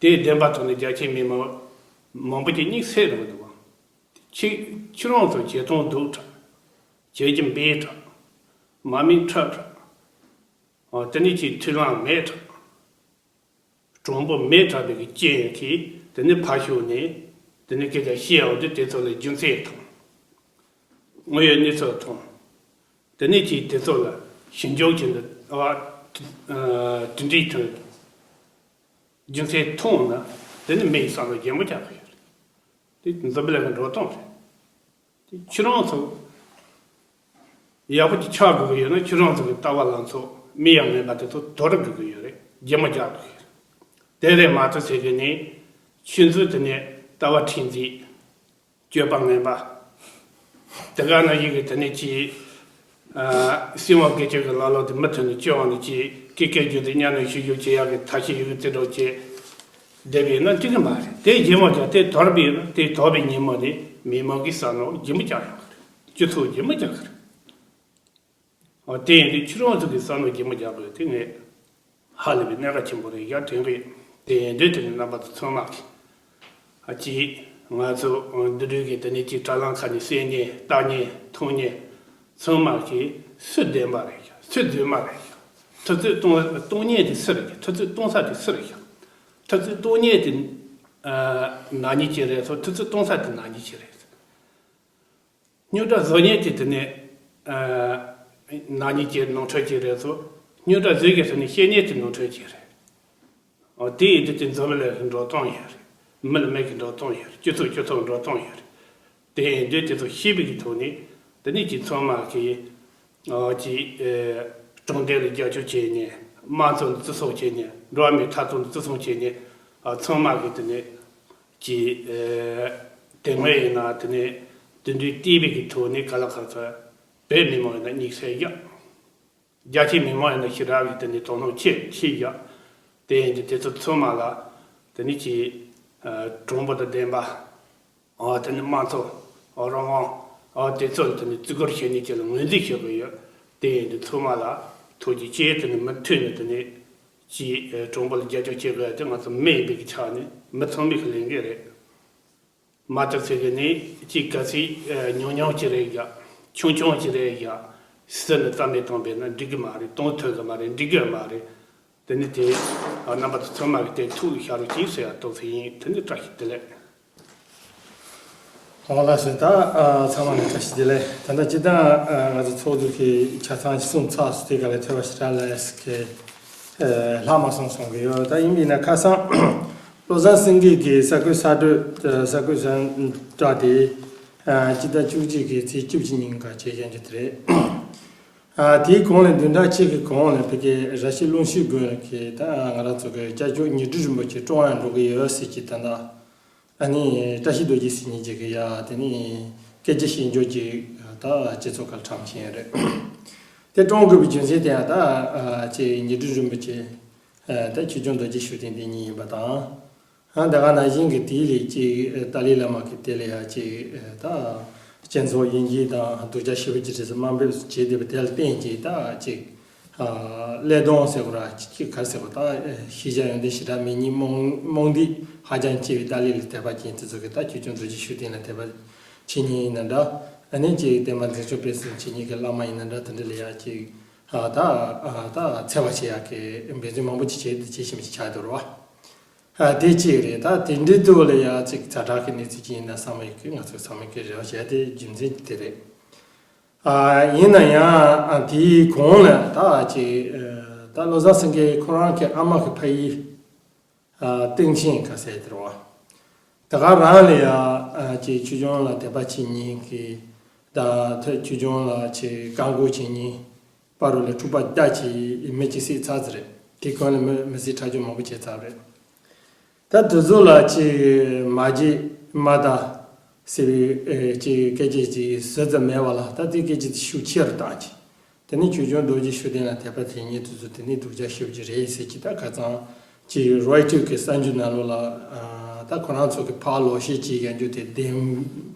དེའི་བདེན་པ་ཐོག་ནས་རྒྱ་ཆེའི་མི་མང་མང་པོ་ཅིག་གཉིད་སད་འགྲོ་གི་འདུག་བ། ཁྱེད་ཁྱེད་རང་ཚོ་བྱེད་སྟངས་སྡུག་དྲགས། བྱེད་རྒྱུ་འབེལ་དྲགས། མ་མི་ཁྲབ་དྲགས། ཨ། དེ་ནས་ཅིག་མཐུན་ལམ་མེད་དྲགས། གྲུང་པོ་མེད་དྲགས་པའི་གི་རྐྱེན་གྱིས་དེ་ནས་ཕར་ཞོག་ནས་དེ་ནས་སྐད་ཆ་བཤད་འོང་དུས་དེ་ཚོ་ལ་རྒྱུ་མཚན་མཐོང་། དངོས་ཡོད་གནས་ཚུལ་མཐོང་། དེ་ནས་ཀྱིས་དེ་ཚོ་ལ་ཞིབ་འཇུག་བྱས་ནས། ཨ། དེ་འདྲའི་དོན་རྒྱུ་མཚན་མཐོང་ན་དེ་ནི་མི་ཡི་བསམ་བློ་རྒྱས་པོ་རྒྱག་གི་ཡོད་རེད། དེ་འཛམ་བུ་གླིང་གི་འགྲོ་སྟངས་རེད། དེ་ཁྱེད་རང་ཚོ་ཡག་པོ་ཅིག་ཆགས་དགོས་ཀྱི་ཡོད་ན། ཁྱེད་རང་ཚོ་གི་ལྟ་བ་ལངས་ཕྱོགས་མི་ཡ་ངན་པ་དེ་ཚོ་དོར་དགོས་ཀྱི་ཡོད་རེད། རྒྱ་མ་རྒྱག་དགོས་ཀྱི་ཡོད་རེད། དེ་རེད་མ་གཏོགས་ཟེར་གི་ནི། ཆོས་མཛོད་དེ་ནས་ལྟ་བ་ཁྲིད་མཛད། སྤྱོད་པ་ངན་པ། དེ་ག་ནང་བཞིན་གྱི་དེ་ནས་ཀྱི། ཨ། སྲིད་དབང་སྒེར་གཅོད་ཀྱི་ལ་ལོ་དེ་མུ་མཐུད་ནས་སྤྱོད་དབང་ནས་ཀྱི་སྐད་སྐད་རྒྱུ་དེ་གཉའ་ནས་ཤུ་ཞུ་བྱེད་ཡག་གི་ཐབས་ཤེས་ཡོད་གི་རྩེ་གྲོགས་བྱེད། བསྡད་པས་ན་འགྲིག་གི་མ་རེད། དེ་རྗེས་མ་ཀྱང་དེ་དོར་བས་ན་དེ་དོར་བའི་ཉིན་མོ་ནས་མི་མང་གི་བསམ་བློ་རྒྱུན་པ་རྒྱག་ཡོང་གི་རེད། སྤྱི་ཚོགས་རྒྱུན་པ་རྒྱག་གི་རེད། འོ། དེ་ཡིན་དུས་ཁྱེད་རང་ཚོ་གི་བསམ་བློ་རྒྱུན་པ་རྒྱག་དགོས་དེ་ངས་ཧ་ལས་པའི་གནད་འགག་ཆེན་པོ་རེད་ཡ། དྲན་གི་ཡོད། དེ་ཡིན་དུས་དེ་ནི་རྣམ་པ་ཚོ་ཚང་མ་གི། ཨ། གཅིག་ང་ཚོ་འདི་འདྲའི་གི་དེ་ནས་གཅིག་དྲ་ལམ་ཁ་ནས་གསན་མཁན་ལྟ་མཁན་མཐོང་མཁན་ཚང་མ་གི་སུ་བདེན་པ་རེད་ཡ། སུ་རྫུན་མ་རེད་ཡ། ཐུབ་ཚོད་གཏོང་གཏོང་མཁན་དེ་སུ་རེད་ཡ། ཐུབ་ཚོད་གཏོང་ས་དེ་སུ་རེད་ཡ། ཐུབ་ཚོད་གཏོང་མཁན་དེ། ཨ། ནག་ཉེས་ཅན་རེད་སོ། ཐུབ་ཚོད་གཏོང་ས་དེ་ནག་ཉེས་ཅན་རེད། རྙོག་དྲ་བཟོ་མཁན་དེ་དེ་ནས། ཨ། ནག་ཉེས་ཅན་ནོར་འཁྲུལ་ཅན་རེད་སོ། རྙོག་དྲ་བཟོས་གི་དེ་ནས་བཤད་མཁན་དེ་ནོར་འཁྲུལ་ཅན་རེད། འོ། དེ་ཡིན་དུས་དེ་འཛམ་བུ་གླིང་གི་འགྲོ་སྟངས་ཡོད་རེད། མི་ལ་མི་གི་འགྲོ་སྟངས་ཡོད་རེད། སྤྱི་ཚོགས་སྤྱི་ཚོགས་འགྲོ་སྟངས་ཡོད་རེད། དེ་ཡིན་དུས་དེ་ཚོ་ཤེས་པའི་གི་ཐོག་ནས་དེ་ནས་ཀྱི་ཚང་མ་གི། ཨ། ཀྱི། ཨ། དྲང་བདེན་ལ་རྒྱབ་སྐྱོར་བྱས་ནས། དམངས་གཙོ་ལ་བརྩི་སྲུང་བྱས་ནས། འགྲོ་བ་མིའི་ཐོབ་ཐང་ལ་བརྩི་སྲུང་བྱས་ནས། ཨ། ཚང་མ་གི་དེ་ནས་ཀྱི། ཨ། དེ་སྔོན་ཡིན་ན་དེ་ནས་དེ་འདྲའི་བལྟས་པའི་གི་ཐོག་ནས་ག་ལ་ག་ཚོད་བོད་མི་མང་ཡིན་ན་དམིགས་བསལ་ཡག་རྒྱ་ཆེའི་མི་མང་ཡིན་ན་ཞེ་དྲག་གི་དེ་ནས་དོ་སྣང་ཆེ་ཆེ་ཡག་དེ་ཡིན་དུས་དེ་ཚོ་ཚང་མ་ལ་དེ་ནས་ཀྱི། ཨ། དྲང་པོ་དང་ལྡན་པ། ཨ། དེ་ནི་དམངས་གཙོ། ཨ། རང་དབང་། ཨ། དེ་ཚོ་ལ་དེ་ནི་བརྩི་བཀུར་བྱེད་མཁན་ཅིག་ལ་ངོས་འཛིན་བྱེད་དགོས་ཡོད། དེ་ཡིན་དུས་ཚང་མ་ལ་ཐུགས་རྗེ་ཆེ། དེ་ནི་མུ་མཐུད་ནས་དེ་ནི་ཅིག། ཨ། དྲང་པོ་ལ་རྒྱབ་སྐྱོར་བྱེད་དགོས་ཡ་དེ་ང་ཚོ་མི་ཡིན་པའི་གི་ཆ་ནས་མི་ཚང་མའི་གི་ལས་འགན་རེད། མ་གཏོགས་ཚེ་གི་ནི་ཅིག་གལ་སྲིད། ཨ། ཉུང་ཉུང་ཅིག་རེད་ཡ། ཆུང་ཆུང་ཅིག་རེད་ཡ། སུ་ནི་རྩ་མེད་བཏང་པས་ན་འགྲིག་གི་མ་རེད། གཏོང་ཐུབ་གི་མ་རེད། འགྲིག་གི་མ་རེད། དེ་ནི་དེ། ཨ། རྣམ་པ་ཚོ་ཚང་མ་གི་དེ་ཐུགས་ལ་བཞག་རོགས་གྱིས་ཟེར་ཡ་ཏོག་ཙམ་ཡིན། དེ་ནི་བཀྲ་ཤིས་བདེ་ལེགས། ཨོ་ལགས་སོ། ད། ཨ། ཚང་མ་ལ་བཀྲ་ཤིས་བདེ་ལེགས། ད་ལྟ་སྤྱིར་བཏང་། ཨ། ང་ཚོ་ཚོགས་འདུ་གི་ཆ་ཚང་གསུམ་ཚགས་སུ་དེ་ག་ལ་ཐེ་བ་ཞེ་དྲག་ལས་ཀྱི། ཨ། ལྷག་མ་སོང་སོང་གི་ཡོད། ད་ཡིན་པས་ན་ཁ་སང་བློ་བཟང་སེང་གེ་གི་གསར་འགོད་གསར་འགྲོས། ཨ། གསར་འགོད་གསར་བསྒྲགས་དེ། ཨ། སྤྱི་ཟླ་བཅུ་གཅིག་གི་ཚེས་བཅུ་གཅིག་ཉིན་ཀ་བྱས་ཡོང་རྒྱུ་དེ་རེད། ཨ། དེའི་གོང་ལ་བདུན་ཕྲག་གཅིག་གི་གོང་ལ་ཕ་གི་ར་ཤི་རླུང་ཤུགས་དགོན་གྱི་ད་ང་རང་ཚོ་གི་སྐྱབས་མཆོག་ཉི་སྤྲུལ་རིན་པོ་ཆེ་བཀྲོངས་ཡང་འགྲོ་གི་ཡོད་ཟེར་གྱི་ད་ལྟ། ཨ་ནི་བཀྲ་ཤིས་རྡོ་རྗེ་ཟེར་མཁན་ཅིག་གིས་ཡ་དེ་ནི་སྐད་ཆ་བཤད་འཇོག་ཅིག་ད་སྤྱི་ཚོགས་ཁར་བཀྲམ་བཞིན་ཡོད་རེད། དེ་བཀྲོངས་དགོས་པའི་རྒྱུ་མཚན་དེ་ཡང་ད། ཨ། ཅིག་ཉི་སྤྲུལ་རིན་པོ་ཆེ། ཨ། ད་ཆོས་སྐྱོང་རྡོ་རྗེ་ཤུགས་ལྡན་དེ་ཉིད་ཡིན་པ་དང་། ཨ། ད་ག་ནང་བཞིན་གྱི་དེའི་ལས་ཀྱི་ཏཱ་ལའི་བླ་མ་གི་དེ་ལ་ཡ་ཅིག། ཨ། ད་སྤྱི་ཚོགས་དབྱེ་འབྱེད་དང་སྡུག་ཅག་ཞེ་པོ་ཅིག་རེད་ཟེར་དམའ་འབེབས་བྱས་བསྡད་པ་དེ་ལ་བརྟེན་གྱིས་ད་ཅིག། ཨ། ཀླད་སྟོང་ཟེར་བ་ར་ཅིག་ག་རེ་ཟེར་བ། ད་ཤེས་བྱ་ཡོན་ཏན་ཞེ་དྲག་མེད་མཁན། རྨོངས་རྨོངས་དད་ཧ་ཅང་ཆེ་བའི་ཏཱ་ལའི་ལ་དད་པ་ཅན་དེ་ཚོ་གིས་ད་ཆོས་སྐྱོང་རྡོ་རྗེ་ཤུགས་ལྡན་ལ་དད་པ་བྱེད་མཁན་ཡིན་ན་འདྲ། ཨ་ནི་ཅིག་བསྟན་པ་འཛིན་སྐྱོང་སྤེལ་གསུམ་བྱེད་མཁན་གྱི་བླ་མ་ཡིན་ན་འདྲ། དེ་འདྲ་ལ་ཡ་ཅིག། ཨ། ད། ཨ། ད་འཚེ་བ་བྱེད་ཡག་གི་འབད་བརྩོན་མང་པོ་ཅིག་བྱེད་བྱེད་བཞིན་པ་ཅིག་ཆགས་འདུག་རེད་བ། ཨ། དེ་གཅིག་རེད། ད་དེ་འདྲའི་ཐོག་ལ་ཡ་ཅིག་ཛ་དྲག་གི་གནས་ཚུལ་ཅིག་ཡིན་ན་བསམ་ཡོད་ཀི། ང་ཚོས་བསམ་ཡོད་ཀི་རེ་བ་བྱས་ཏེ་རྒྱུ་མཚན་དེ་རེད། ཨ། ཡིན་ན་ཡང་། ཨ། དེའི་གོང་ལ་ད་ཅིག། ཨ། ད་བློ་བཟང་སེང་གེ་ཁོ་རང་གི་ཨ་མ་གི་ཕ་ཡུལ། ཨ། སྟེང་ཆེན་ཁ་གསལ་དེ་རེད་བ། ད་ག་རང་ལ་ཡ། ཨ། ཅིག་ཆོས་སྐྱོང་ལ་དད་པ་བྱེད་མཁན་གྱི། ད་ཐོས་ཆོས་སྐྱོང་ལ་ཅིག་བཀའ་བསྒོ་བྱེད་མཁན། བར་དུ་ལ་འཁྲུག་པ་རྒྱག་བྱས་མི་གཅིག་བསད་ཚར་ཟིག་རེད། དེ་གོང་ལ་མི་མི་གསོད་ཁྲག་སྦྱོར་མང་པོ་བྱས་ཚར་རེད། ད་དེ་ཚོ་ལ་ཅིག་མ་བརྗེད་མ་ད་ཟེར་བའི། ཨེ། ཅིག་སྐད་ཆ་ཅིག་ཟུར་ཙམ་མེད་པ་ལ། ད་དེ་སྐད་ཆ་དེ་ཤུགས་ཆེ་རུ་བཏང་ཅིག། དེ་ནས་ཆོས་སྐྱོང་རྡོ་རྗེ་ཤུགས་ལྡན་ལ་དད་པ་བྱེད་མཁན་དེ་ཚོ་དེ་ནས་སྡུག་ཅག་ཞེ་པོ་ཅིག་རེད་ཟེར་གྱི། ད་ཁ་སང་ཅིག་རོའི་ཊར་གི་གསར་འགྱུར་ནང་ལོགས་ལ། ཨ། ད་ཁོ་རང་ཚོ་གི་ཕར་ལོག་བཤད་ཅིག་ཡོང་རྒྱུ་དེ་བདེན།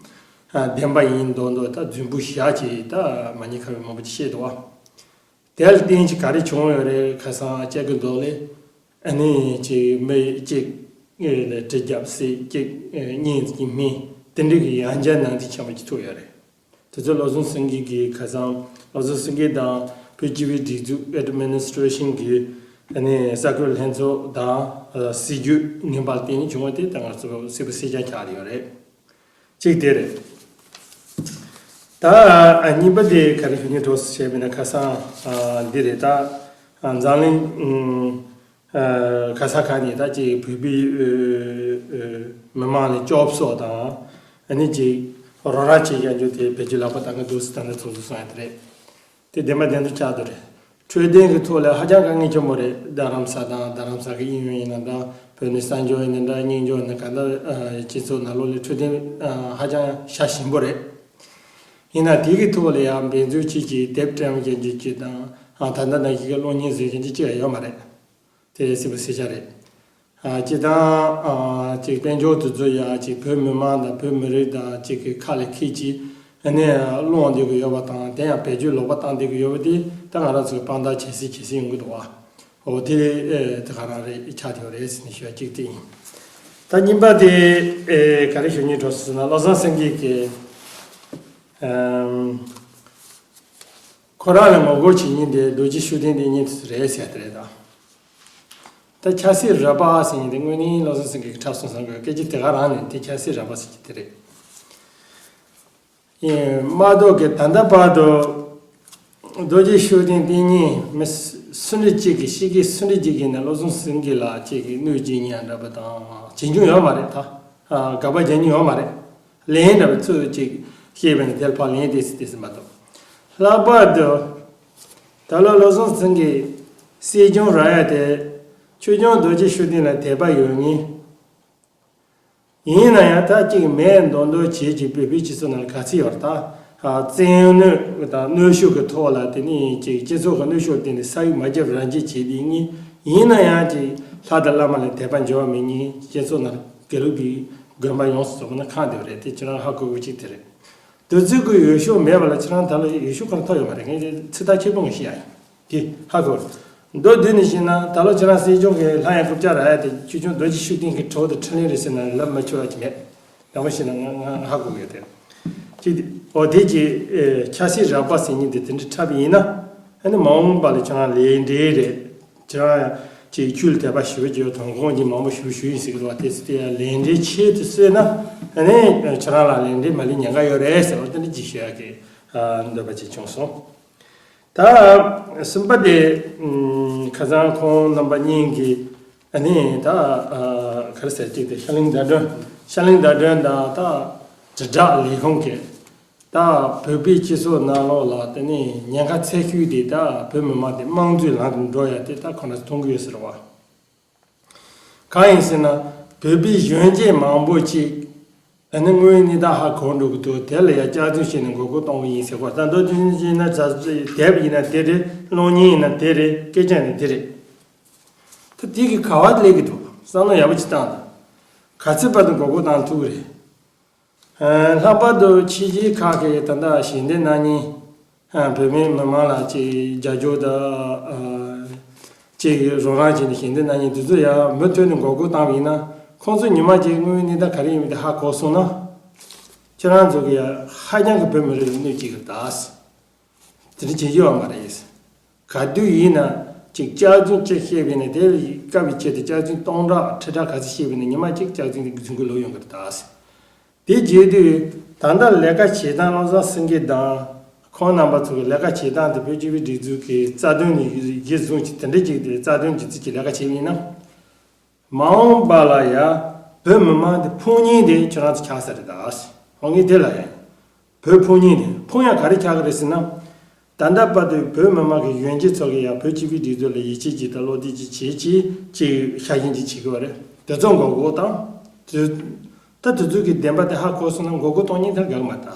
ཨ། བདེན་པ་ཡིན་མདོག་མདོག་ད་རྫུན་པོ་བཞག་ཅིག་ད་མ་ཉེས་ཁ་བའི་མང་པོ་ཅིག་བཤད་འདུག་བ། དེ་ལ་བརྟེན་ཅིག་ག་རེ་བྱུང་ཡོད་རེད། ཁ་སང་ཅིག་གི་མདོག་ལས། ཨ་ནི་ཅིག་མི་གཅིག་ལ་གྲི་རྒྱབ་བསད། གཅིག་གཉེན་གཅིག་སྨིན། དེ་འདྲའི་གི་ཡང་བསྐྱར་ནང་དོན་ཆེན་པོ་ཅིག་ཐུག་ཡོད་རེད། དེ་ཚོ་བློ་བཟང་སེང་གེ་གིས། ཁ་སང་བློ་བཟང་སེང་གེ་དང་བོད་སྤྱི་པའི་སྒྲིག་འཛུགས་ཨེཌ་མི་ནི་སི་ཊྲེ་ཤན་གྱི། ཨ་ནི་གསར་འགོད་ལྷན་ཚོགས་དང་། ཨ། སྲིད་ཇུས་ངན་པ་ལ་བརྟེན་ནས་བྱུང་བ་དེ་ད་ང་ཚོ་གསལ་པོ་གསལ་རྐྱང་ཆགས་ཡོད་རེད། གཅིག་དེ་རེད། ད། ཨ། གཉིས་པ་དེ་ག་རེ་ཞུ་སྙིང་འདོད་བྱས་པ་ཡིན་ན། ཁ་སང་། ཨ། འདི་རེད། ད། ཨ། འཛམ་གླིང་། ཨ། ག་ས་ག་ནས་ད་ཅིག་བོད་པའི། ཨ། ཨ། མི་མང་ལ་སྐྱོབ་གསོ་དང་། ཨ་ནི་ཅིག་རོགས་རམ་བྱེད་ཡ་རྒྱུ་དེ་བེད་སྤྱོད་ལེགས་པོ་གཏང་གི་འདུག་ཟེར་ད་ནི་ཚོགས་འདུ་སོང་ཡ་དེ་རེད། དེ་བདེན་པ་བདེན་དུ་ཆགས་འདུག་རེད། འཕྲོད་བསྟེན་གྱི་ཐོག་ལ་ཧ་ཅང་དཀའ་ངལ་ཆེན་པོ་རེད། རྡ་རམ་ས་དང་རྡ་རམ་ས་གི་གཡས་གཡོན་ཡིན་ན་འདྲ། བོད་ནས་གསར་འབྱོར་ཡིན་ན་འདྲ། རྙིང་འབྱོར་ཡིན་ན་ག་འདྲ་སྤྱི་ཚོགས་ནང་ལོགས་ལ་འཕྲོད་བསྟེན་ཧ་ཅང་ཞན་ཞན་པོ་རེད། ཡིན་ན་དེ་གི་ཐོག་ལ་ཡང་འབད་བརྩོན་བྱེད་ཀྱི་དེབ་བཀྲམ་མཁན་གྱི་ཅིག་དང་ད་ལྟ་ནང་བཞིན་གྱི་གློག་བརྙན་བཟོ་མཁན་གྱི་ཅིག་ཡོད་མ་རེད། དེ་སྲིད་པ་སེ་ཆ་རེད། སྤྱི་བཏང་ཅིག་དཔལ་འབྱོར་དུ་འཛུལ་ཡ་ཅིག་བོད་མི་མང་དང་བོད་མི་རིགས་དང་ཅིག་གི་ཁ་ལ་ཁད་ཀྱིས་ཨ་ནི་སློང་བསྡད་ཀྱི་ཡོད་པ་དང་། དེ་ཡང་བེད་སྤྱོད་ལོག་པ་བཏང་བསྡད་ཀྱི་ཡོད་པ་དེ་ད་ང་རང་ཚོས་དཔང་རྟགས་བྱེད་སྲིད་བྱེད་སྲིད་ཡོང་གི་འདུག་བ། འོ་དེ་དེ་ག་རང་རེད། ཆགས་བསྡད་ཡོད་རེད་ཟེར་ནས་ཞུ་ཡ་གཅིག་དེ་ཡིན། ད་གཉིས་པ་དེ་ག་རེ་ཞུ་སྙིང་འདོད་ཟེར་ན། བློ་བཟང་སེང་གེ་གིས་ཁོ་རང་ལ་ངོ་རྒོལ་བྱེད་མཁན་དེ་རྡོ་རྗེ་ཤུགས་ལྡན་དེ་གཉིས་དེ་རེད་ཟེར་དེ་རེད་ད། ད་ཆབ་སྲིད་ར་པ་ཟེར་མཁན་དེ་དངོས་གནས་བློ་བཟང་སེང་གེ་གི་འཁྲབ་སོང་བསམ་དགོས། སྐད་ཆ་དེ་ག་རང་ནས་དེ་ཆབ་སྲིད་ར་པ་ཟེར་གྱི་དེ་རེད། ཡིན་མ་གཏོགས་ཀྱི་ད་ལྟ་བར་དུ་རྡོ་རྗེ་ཤུགས་ལྡན་དེ་གཉིས་མི་སུ་འདྲ་གཅིག་གིས་ཤི་གི་སུ་འདྲ་གཅིག་གིས་ནས་བློ་བཟང་སེང་གེ་ལ་གཅིག་གིས་གནོད་སྐྱེལ་མཁན་འདྲ་པོ་དང་བྱེད་མྱོང་ཡོད་མ་རེད་ད། དགག་པ་རྒྱག་མྱོང་ཡོད་མ་རེད། ལན་འདྲ་པོ་ཚུར་ཅིག་བཤད་པ་ནི་དེར་ཕར་ལན་དེ་སྲིད་དེ་སྲིད་མ་གཏོགས། ལྷག་པར་དུ་ད་ལོ་བློ་བཟང་སེང་གེ་སྲིད་སྐྱོང་རག་ཡ་དེ་ཆོས་སྐྱོང་རྡོ་རྗེ་ཤུགས་ལྡན་ལ་དད་པ་ཡོད་ངེས། ཡིན་ན་ཡང་ད་ཅིག་མེད་མདོག་མདོག་བྱེད་ཀྱི་བོད་པའི་སྤྱི་ཚོགས་ནང་ལ་ག་ཚོད་ཡོད་རེད་ད། བཙན་གནོན་དང་གནོན་ཤུགས་ཀྱི་ཐོག་ལ་དེ་ནི་ཅིག་སྤྱི་ཚོགས་ཀྱི་གནོན་ཤུགས་བརྟེན་ནས་ས་ཡིག་མ་བརྒྱབ་རང་བརྒྱབ་བྱས་དེ་ངེས། ཡིན་ན་ཡང་ཅིག་ལྷ་དང་བླ་མ་ལ་དད་པ་འབྱོར་བ་མེད་ངེས། སྤྱི་ཚོགས་ནང་དགེ་ལུགས་པའི་དགོན་པ་ཡོངས་སུ་རྫོགས་པ་ན་ཁག་འདི་རེད། དེ་ཁྱེད་རང་ཧ་གོ་དགོས་གཅིག་དེ་རེད། དེ་ཚོའི་གི་འོས་ཤོག་མེད་པ་ལ་ཁྱེད་རང་ད་ལོ་འོས་ཤོག་གང་ཐོབ་ཡོད་མ་རེད། ངས་ཚིག་ཐག་ཆོད་པོ་ངས་བཤད་ཡ་ཡིན། དེ་ཧ་གོ། མདོར་བསྡུས་ནས་བཤད་ན་ད་ལོ་ཁྱེད་རང་སྲིད་སྐྱོང་གི་ལྷ་ཡང་རྐུབ་བཀྱག་རག་ཡ་དེ་ཆོས་སྐྱོང་རྡོ་རྗེ་ཤུགས་ལྡན་གྱི་གྲོགས་དང་འཕྲིན་ལས་རེད་ཟེར་ན་ལབ་མ་ཆོག་ཡ་ཅིག་མེད། དང་པོ་བཤད་ན་ང་ང་ཧ་གོ་གི་ཡོད་དེ། ཅིག་དེ་འོ་དེ་ཅིག་ཆབ་སྲིད་ར་པ་ཟེར་མཁན་དེ་དེ་འདྲ་འཁྲབ་པ་ཡིན་ན་ཨ་ནི་མ་འོངས་པ་ལ་ཁྱེད་རང་ལས་འབྲས་རེད། ཁྱེད་རང་ཡང་ཅིག་ཆོས་ལ་དད་པ་ཞེ་པོ་ཅིག་ཡོད། དོན་ཁོང་གིས་མང་པོ་ཞེ་པོ་ཞུས་ཡིན་ཟེར་གི་འདུག་བ། དེ་ཚོ་དེ་ཡང་ལས་འབྲས་ཆེད་དུ་བཟོས་ན་ཨ་ནི་ཁྱེད་རང་ལ་ལས་འབྲས་མ་ལུས་ཉེན་ཁ་ཡོད་རེད་ཟེར་བ་དེ་འདྲ་ཅིག་ཞུ་ཡག་གི་འདོད་པ་ཅིག་བྱུང་སོང་། ད་གསུམ་པ་དེ་ཁ་སང་ཁོང་རྣམ་པ་གཉིས་ཀྱིས་ཨ་ནི་ད་ག་རེ་ཟེར་གཅིག་དེ་ཤར་གླིང་ཟླ་སྒྲོན་ཤར་གླིང་ཟླ་སྒྲོན་དང་ད་དྲིལ་བསྒྲགས་ལས་ཁུངས་ཀྱིས། ད་བོད་པའི་སྤྱི་ཚོགས་ནང་ལོགས་ལ་དེ་ནས་ཉེན་ཁ་ཆེ་ཤོས་དེ་ད་བོད་མི་མང་དེ་དམངས་གཙོའི་ལམ་དུ་འགྲོ་ཡ་དེ་ད་ཁོ་རང་ཚོ་མཐོང་གི་ཡོད་ཟེར་བ། གང་ཡིན་ཟེར་ན་བོད་པའི་གཞོན་སྐྱེས་མང་པོ་ཅིག་ཨ་ནི་དངོས་ཡོད་གནས་སྟངས་ཧ་གོ་འགྲོ་གི་འདུག་དེ་ལ་ཡ་སྐྱག་རྫུན་བཤད་ནས་མགོ་སྐོར་གཏོང་གི་ཡིན་ཟེར་བ། ད་མདོར་བསྡུས་ན་དེབ་ཡིན་ན་དེ་རེད། གློག་བརྙན་ཡིན་ན་དེ་རེད། སྐད་ཆ་ཡིན་ན་དེ་རེད། ད་དེ་གི་ག་བ་སླེབས་གི་འདུག་བསམ་བློ་ཡག་པོ་ཅིག་བཏང་དང་། ག་ཚོད་བར་དུ་མགོ་སྐོར་བཏང་ཐུབ་ཀྱི་རེད། ལྷག་པར་དུ་ཕྱི་རྒྱལ་ཁག་གི་ད་ལྟ་ཞལ་འདེབས་གནང་མཁན་བོད་མི་མི་མང་ལ་ཅིག་རྒྱབ་སྐྱོར་དང་ཅིག་རོགས་རམ་བྱས་ནས་ཞལ་འདེབས་གནང་མཁན་དེ་ཚོ་ཡང་མུ་མཐུད་ནས་མགོ་སྐོར་བཏང་བ་ཡིན་ན། ཁོང་ཚོ་ཉི་མ་གཅིག་དངོས་ཡོད་གནས་སྟངས་ག་རེ་ཡིན་མིན་དེ་ཧ་གོ་སོང་ན། ཁྱེད་རང་ཚོ་གི་ཡང་ཧ་ཅང་གི་བོད་མི་རིགས་ལ་གནོད་སྐྱེལ་གི་རེད་ད། དེ་འདྲ་བྱེད་རྒྱུ་ཡོད་མ་རེད། ག་དུས་ཡིན་ན་ཅིག་སྐྱག་རྫུན་གཅིག་བཤད་པ་ཡིན་ན་དེ་ལ་དཀའ་བའི་ཆེད་དུ་སྐྱག་རྫུན་སྟོང་ཕྲག་ཁྲི་ཕྲག་ག་ཚོད་བཤད་པ་ཡིན་ན་ཉི་མ་གཅིག་སྐྱག་རྫུན་གྱི་རྫུན་རྐུན་ལོག་ཡོང་གི་རེད་ད། དེ་བྱེད་དུས་ད་ལྟ་ལས་ཀ་བྱེད་སྟངས་བློ་བཟང་སེང་གེ་དང་ཁོང་རྣམ་པ་ཚོ་གི་ལས་ཀ་བྱེད་སྟངས་དེ་བོད་སྤྱི་པའི་སྒྲིག་འཛུགས་ཀྱི་རྩ་དོན་ནས་གཞི་བཟུང་གི་དེ་འདྲ་ཅིག་དེ་རྩ་དོན་གྱི་རྩིས་ཀྱི་ལས་ཀ་བྱེད་པ་ཡིན་ན། མ་འོངས་པ་ལ་ཡ་བོད་མི་མང་དེ་ཕུང་མཁན་དེ་ཁྱོད་རང་ཚོ་ཆགས་ས་རེད་ད། ཧོ་ངས་དེ་ལ་ཡ་བོད་ཕུང་མཁན་དེ་ཕུང་ཡ་ག་རེ་ཆགས་ཀྱི་རེད་ཟེར་ན། ད་ལྟ་བར་དུ་བོད་མི་མང་གི་གཞོན་སྐྱེས་ཚོ་གིས་ཡ་བོད་སྤྱི་པའི་སྒྲིག་འཛུགས་ལ་ཡིད་ཆེས་ཅིག་དང་བློ་གཏད་ཅིག་བྱེད་ཅིག་ཅིག་ཤ་ཞེན་ཅིག་བྱེད་ཀྱི་ཡོད་རེད། དེ་ཚོ་མགོ་སྐོར་བཏང་། དེ་ད་དེ་ཚོ་གི་བདེན་པ་དེ་ཧ་གོ་སོང་ན་མགོ་སྐོར་གཏོང་མཁན་དེ་དགག་མ་ད།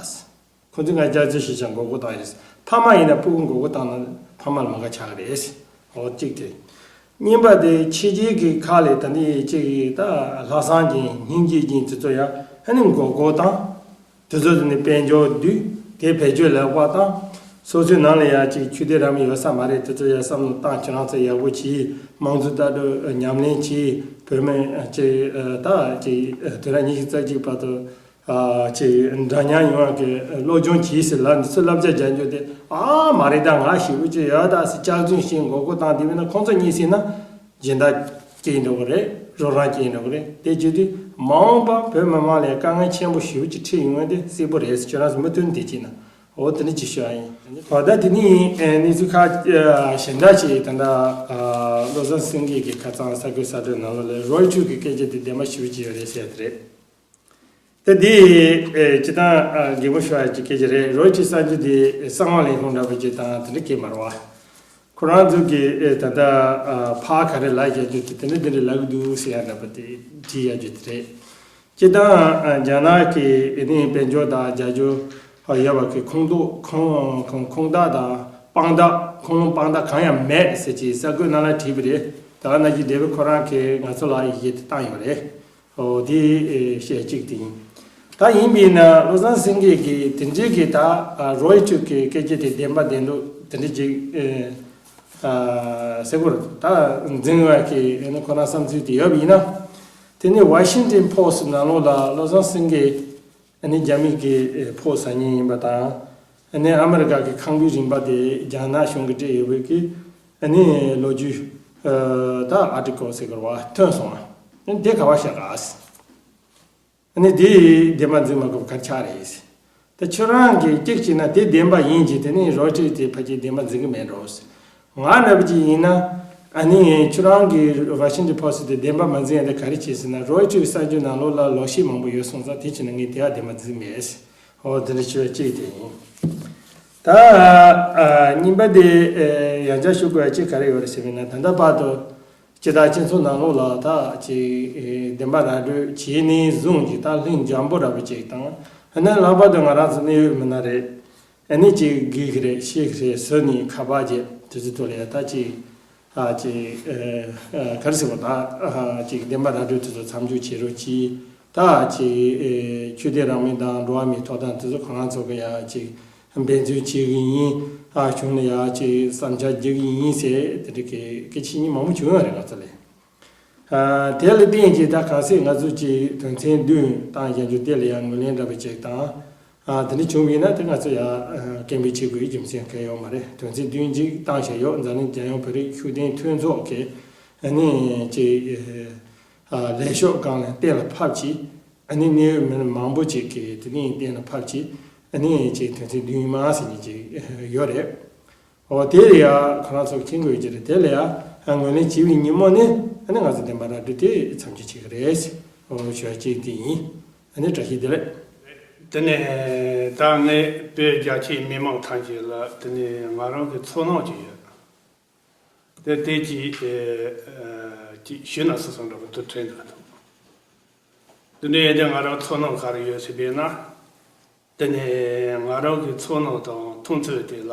ཁོ་ཚོས་ང་སྐྱག་རྫུན་བཤད་ཀྱང་མགོ་སྐོར་བཏང་ཡོད། ཕ་མ་ཡིན་ན་ཕྲུ་གུ་མགོ་སྐོར་བཏང་ན་ཕ་མ་ལ་མ་དགའ་ཆགས་ཀྱི་རེད། འོ་གཅིག་དེ། གཉིས་པ་དེ་ཕྱི་རྒྱལ་གྱི་ཁག་ལ་ད་ནི་གཅིག་གིས་ད་ལྷག་བསམ་ཅན་སྙིང་རྗེ་ཅན་དེ་ཚོ་ཡ་ཨ་ནི་མགོ་སྐོར་བཏང་། དེ་ཚོ་དེ་ནི་དཔལ་འབྱོར་བསྡུས་དེ་བེད་སྤྱོད་ལེགས་པ་བཏང་། སོ་སོའི་ནང་ལ་ཡ་གཅིག་ཆོས་དད་རང་མོས་ཡོད་ས་མ་རེད། དེ་ཚོ་ཡ་བསམ་བློ་བཏང་། ཁྱེད་རང་ཚོ་ཡག་པོ་བྱེད། དམངས་གཙོ་ལྟ་གྲུབ་ཉམས་ལེན་བྱེད། བོད་མི་གཅིག་ད་གཅིག་དུས་རབས་ཉི་ཤུ་རྩ་གཅིག་བར་དུ། ཨ་ཅེ་འདྲ་མཉམ་ཡོང་བ་གི་སློབ་སྦྱོང་གྱིས་ཟེར་ལབ་འདི་ཚོ་བསླབ་བྱ་རྒྱག་རྒྱུ་དེ་ཨ་མ་རེད་ད། ང་ཞེ་པོ་ཅིག་ཡོད་ད་ཟེར་སྐྱག་རྫུན་བཤད་མགོ་སྐོར་བཏང་དེ་མིན་ན་ཁོང་ཚོ་གཉིད་སད་ན་སྦྱིན་བདག་སྐྱེས་འགྲོ་གི་རེད། རོགས་རམ་སྐྱེས་འགྲོ་གི་རེད། དེ་བྱེད་དུས་མ་འོངས་པ་བོད་མི་མང་ལ་དཀའ་ངལ་ཆེན་པོ་ཞེ་པོ་ཅིག་འཕྲད་ཡོང་བ་དེ་གསལ་པོ་རེད་ཟེར། ཁྱོད་རང་ཚོ་མུ་མཐུད་དེ་བྱས་ན་འོ་དེ་འདྲ་ཅིག་ཤོད་ཨ་ཡིན། འོ་ད་དེ་ནི་གནས་ཚུལ་ཁག་གཞན་དག་ཅིག་ད་ལྟ་བློ་བཟང་སེང་གེ་གི་ཁ་སང་གསར་འགོད་གསར་འགྲོས་ནང་ལོགས་ལ་རོའི་ཊར་གི་སྐད་ཆ་དེ་བདེན་པ་ཞེ་པོ་ཅིག་ཡོད་རེད་ཟེར་དེ་རེད། ད་འདི་ཨེ་སྤྱིར་བཏང་ཨ་རྒན་པོ་ཞུ་བ་ཅིག་སྐད་ཆ་རེད། རོའི་ཊར་གསར་འགྱུར་འདི་གསང་བ་ལས་ཁུངས་འདྲ་པོ་ཅིག་དང་དེ་འདྲ་སྐད་མ་རེད་བ། ཁོ་རང་ཚོ་གིས་ཨེ་ད་ལྟ་ཨ་ཕར་ག་རེ་ལབ་བཞག་རྒྱུ་དེ་དེ་འདྲ་དེ་འདྲ་ལབ་གི་འདུག་ཟེར་ཡ་འདྲ་པོ་དེ་བྲིས་ཡ་རྒྱུ་དེ་རེད། སྤྱིར་བཏང་ཨ་རྒྱ་ནག་གི་ཨེ་ནི་དཔལ་འབྱོར་དང་རྒྱ་འབྱོར་ཨ་ཡོད་པ་གི་ཁོངས་གཏོགས་ཁོངས་ཁོངས་ཁོངས་གཏོགས་དང་དཔང་རྟགས་ཁུངས་ལུང་དཔང་རྟགས་གང་ཡང་མེད་ཟེར་གྱི་གསར་འགོད་ནང་ལ་བྲིས་པ་རེད། ད་ག་ནང་བཞིན་ཌེ་བིཌ་ཁོ་རང་གིས་ང་ཚོ་ལ་ཡི་གེ་དེ་བཏང་ཡོད་རེད། ཨོ་དེ་ཨེ་བཤད་གཅིག་དེ་ཡིན། ད་ཡིན་པས་ན་བློ་བཟང་སེང་གེ་གིས་དེ་འདྲའི་གི་ད་ཨ་རོའི་ཊར་གི་སྐད་ཆ་དེ་བདེན་པ་བདེན་འདུག་དེ་འདྲ་ཅིག་ཨེ་ཨ་ཟེར་དགོས་རེད། ད་འཛིན་བ་གི་ཨེ་ནི་ཁོ་རང་བསམ་ཚུལ་དེ་ཡོད་པ་ཡིན་ན། དེ་ནི་ཝ་ཤིང་ཊོན་པོ་སི་ཊི་ནང་ལོགས་ལ་བློ་བཟང་སེང་གེ་ཨ་ནི་རྒྱ་མི་གི་ཨེ་ཕོ་ཟ་མཁན་ཡིན་པ་དང་། ཨ་ནི་ཨ་མི་རི་ཀ་གི་ཁང་པའི་རིན་པ་དེ་རྒྱ་ནག་གཞུང་གིས་སྤྲད་ཡོད་པའི་གི་ཨ་ནི་ལོ་རྒྱུས་ཨ་ད་ཨར་ཊི་ཀལ་ཟེར་དགོས་རེད་བ་ཐོན་སོང་བ། ཨ་ནི་དེ་ག་བ་བཞག་ག་ཨ་ནི་དེ་བདེན་པ་འཛིན་མ་དགོས་པ་ག་རེ་ཆགས་རེད། ད་ཁྱོད་རང་གིས་གཅིག་བྱས་ན་དེ་བདེན་པ་ཡིན་གྱི་དེ་ནི་རོའི་ཊར་དེ་ཕལ་ཆེར་བདེན་པ་འཛིན་གི་མེད་འགྲོ། ང་འདྲ་པོ་ཅིག་ཡིན་ན་ཨ་ནི་ཁྱོད་རང་གིས་ཝ་ཤིང་ཊོན་པོ་སི་ཊི་དེ་བདེན་པ་མ་འཛིན་ཡ་དེ་ག་རེ་བྱས་ཟེར་ན་རོའི་ཊར་གསར་འགྱུར་ནང་ལོགས་ལ་ལོག་བཤད་མང་པོ་ཡོད་སོང་ཙང་དེ་བྱས་ན་ངས་དེ་ཡང་བདེན་པ་འཛིན་མེད། ཨོ་དེ་འདྲ་ཞུ་བ་གཅིག་དེ་ཡིན། ད་ཨ་གཉིས་པ་དེ་ཨེ་ཡང་བསྐྱར་ཞུ་དགོས་ཡ་གཅིག་ག་རེ་ཡོད་རེད་ཟེར་བས་ན་ད་ལྟ་བར་དུ་སྤྱི་དང་སྤྱི་ཚོགས་ནང་ལོགས་ལ་ད་ཅིག་ཨེ་བདེན་པ་ར་སྤྲོད་བྱས་ནས་བཟུང་ཅིག་ད་ལྷིང་འཇམ་པོ་འདྲ་པོ་ཅིག་དང་ཨ་ནི་ལྷག་པར་དུ་ང་རང་ཚོ་གནད་ཡོད་མི་སྣ་རེད། ཨ་ནི་ཅིག་དགེ་གི་རེད་ཤེས་གི་རེད་ཟེར་ནས་ཁ་པར་བརྒྱབ་དེ་ཚོའི་ཐོག་ལ་ཡ་ད་ཅིག་ཨ་ཅིག་ཨ་ཨ་ག་རེ་ཟེར་བ་ད་ཨ་ཅིག་བདེན་པ་ར་སྤྲོད་དེ་ཚོ་མཚམས་འཇོག་བྱེད་རོགས་གྱིས། ད་ཅིག་ཨེ་ཆོས་དད་རང་མོས་དང་འགྲོ་བ་མིའི་ཐོབ་ཐང་དེ་ཚོ་ཁོ་རང་ཚོ་གི་ཡ་ཅིག་འབད་བརྩོན་བྱེད་གི་ཡིན། ཨ་གཞུང་ལ་ཡ་ཅིག་བསམ་འཆར་རྒྱག་གི་ཡིན་ཟེར་དེ་འདྲ་གི་སྐད་ཆ་མང་པོ་བྱུང་ཡོད་རེད་ང་ཚོ་ལ། ཨ་དེ་ལ་བརྟེན་གྱིས་ད་གལ་སྲིད་ང་ཚོ་ཅིག་དོན་ཚན་བདུན་བཏང་བཞག་རྒྱུ་དེ་ལ་ཡང་ངོས་ལེན་འདྲ་པོ་ཅིག་དང་། ཨ་དེ་འདྲ་བྱུང་བ་ཡིན་ན་དེ་ང་ཚོ་ཡང་ཨ་སྐད་འབོད་བྱེད་དགོས་རྒྱུ་མཚན་གང་ཡང་ཡོད་མ་རེད། དོན་ཚན་བདུན་ཅིག་བཏང་བཞག་ཡོད། འཛམ་གླིང་རྒྱལ་ཡོངས་བོད་རིགས་ཤུགས་ལྡན་མཐུན་ཚོགས་ཀྱིས་ཨ་ནི་ཅིག་ཨ་ལས་ཤོག་སྒང་ལ་གཏན་ལ་ཕབ་ཅིག་ཨ་ནི་གནད་ཡོད་མི་སྣ་མང་པོ་ཅིག་གིས་དེ་ནས་གཏན་ལ་ཕབ་ཅིག་ཨ་ནི་ཅིག་དོན་ཚན་བདུན་མ་ཟེར་མཁན་ཅིག་ཡོད་རེད། འོ་དེ་ལ་ཡ་ཁོ་རང་ཚོ་མཁྱེན་དགོས་ཀྱི་རེད། དེ་ལ་ཡ་ངོས་ལེན་བྱས་པའི་ཉིན་མོ་ནས་ཨ་ནི་ང་ཚོ་བདེན་པ་ར་སྤྲོད་དེ་མཚམས་འཇོག་བྱེད་ཀྱི་རེད། འོ་ཞུ་བ་གཅིག་དེ་ཡིན། ཨ་ནི་བཀྲ་ཤིས་བདེ་ལེགས། དེ་ནས་ད་ངས་བོད་རྒྱ་ཆེའི་མི་མང་ཐམས་ཅད་ལ་དེ་ནས་ང་རང་གི་ཚོར་སྣང་ཅིག་ཡོད། དེ་དེ་ཅིག་ཨེ་ཨེ་ཅིག་ཞུས་ན་སོ་སོ་འདྲ་པོ་དུ་དྲན་འདུག་དེ་འདྲ་ཡིན་དུས་ང་རང་ཚོར་སྣང་ག་རེ་ཡོད་ཟེར་བས་ན། དེ་ནས་ང་རང་གི་ཚོར་སྣང་དང་མཐོང་ཚུལ་དེ་ལ་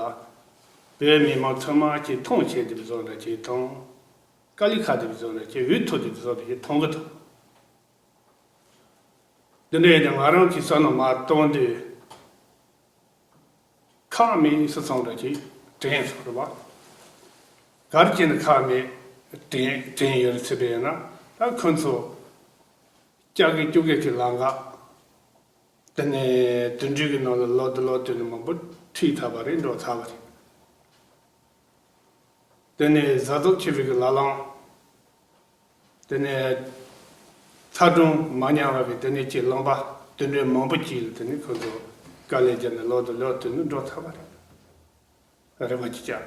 བོད་མི་མང་ཚང་མ་གྱིས་མཐོང་ཆེན་དེ་བཟོ་འདྲ་ཅིག་དང་། དཀའ་ལས་ཁག་དེ་བཟོ་འདྲ་ཅིག་འུ་ཐུག་དེ་བཟོ་འདྲ་ཅིག་མཐོང་གི་འདུག་དེ་འདྲ་ཡིན་ན་ང་རང་གི་བསམ་བློ་མར་གཏོང་དུས་ཁག་མེད་སུ་སོང་འདྲ་ཅིག་དྲན་སོང་རེད་བ། ག་རེ་བྱས་ནས་ཁག་མེད་དྲན་དྲན་ཡོད་རེད་ཟེར་བས་ན། ད་ཁོ་ཚོ་ལྕགས་ཀྱི་སྐྱུག་ཀྱི་གི་ལམ་ཁ། དེ་ནས་དུད་འགྲོའི་གི་ནང་ལ་ལོ་དུ་ལོ་དུ་ནས་མང་པོ་ཁྲིད་ཚར་བ་རེད། འགྲོ་ཚར་བ་རེད། དེ་ནས་གཟའ་ཟླ་ཆེ་བའི་གི་ལ་ལང་། དེ་ནས་ཚ་གྲང་མ་མྱངས་པ་གི་དེ་ནས་ཀྱི་ལུང་པ་དུད་འགྲོ་མང་པོ་ཅིག་ལ་དེ་ནས་ཁོ་ཚོ་དཀའ་ལས་བརྒྱབ་ནས་ལོ་དུ་ལོ་དུ་ནས་འགྲོ་ཚར་བ་རེད། རེ་བ་ཅི་བྱ།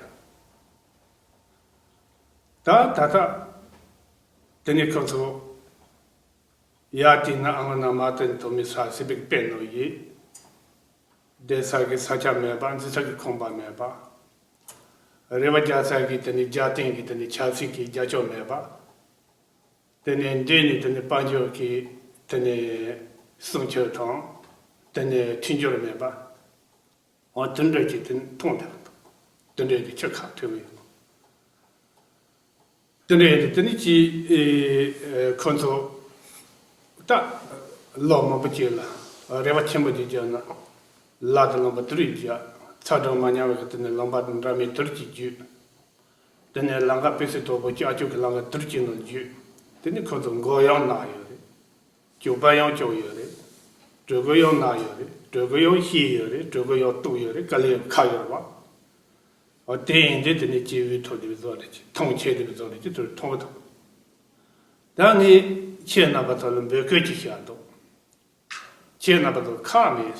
ད་ད་ལྟ་དེ་ནས་ཁོ་ཚོ་ཡར་དེ་ན་ཨ་མ་ན་མ་དེ་ཐོག་མའི་ས་སི་པིག་པེ་ནོ་ཡིས། བསྡད་ས་གི་ས་ཆ་མེད་པ། འཛུལ་ས་གི་ཁང་པ་མེད་པ། རེ་བ་རྒྱག་ས་གི་དེ་ནི་རྒྱ་སྟེང་གི་དེ་ནི་ཆབ་སྲིད་ཀྱི་རྒྱ་ཕྱོགས་མེད་པ། དེ་ནས་འདི་ནི་དེ་ནི་དཔལ་འབྱོར་གྱི་དེ་ནི་སྲུང་སྐྱོབ་དང་། དེ་ནི་མཐུན་སྦྱོར་མེད་པ། འོ་དེ་འདྲ་ཅིག་དེ་མཐོང་ཐལ། དེ་འདྲ་ཅིག་ཆེ་ཁག་ཐེབས་ཡོད། དེ་འདྲ་ཡིན་དུས་དེ་ནི་ཅིག་ཨེ་ཁོ་ཚོ་ད་ལོ་མང་པོ་ཅིག་ལ་རེ་བ་ཆེན་པོ་ཅིག་བརྒྱབ་ན། ལ་དང་ལུང་པ་དུར་གྱིས་བརྒྱབ། ཚ་གྲང་མ་མྱངས་པའི་གི་དེ་ནི་ལུང་པ་འདྲ་མིན་དུར་གྱིས་བརྒྱུད། དེ་ནས་ལམ་ཁ་དཔེ་སྲིད་དོག་པོ་ཀྱག་ཀྱོག་གི་ལམ་ཁ་དུར་གྱིས་ནང་བརྒྱུད། དེ་ནི་ཁོ་ཚོ་མགོ་ཡང་ན་ཡོད་རེད། གྱོད་པ་ཡང་གྱོད་ཡོད་རེད། གྲོད་ཁོག་ཡང་ན་ཡོད་རེད། གྲོད་ཁོག་ཡང་ཤི་ཡོད་རེད། གྲོད་ཁོག་ཡང་ལྟོགས་ཡོད་རེད། དཀའ་ལས་ཁག་ཡོད་རེད་བ། འོ་དེ་ཡིན་དུས་དེ་ནི་སྐྱེས་བུའི་ཐོག་དེ་བཟོ་འདྲ་ཅིག་མཐོང་ཆེན་དེ་བཟོ་འདྲ་ཅིག་དུར་མཐོང་གི་འདུག་ད་ངས་ཁྱེད་རྣམ་པ་ཚོ་ལ་འབོད་སྐུལ་ཅིག་བྱ་འདུག་ཁྱེད་རྣམ་པ་ཚོ་ཁག་མེད།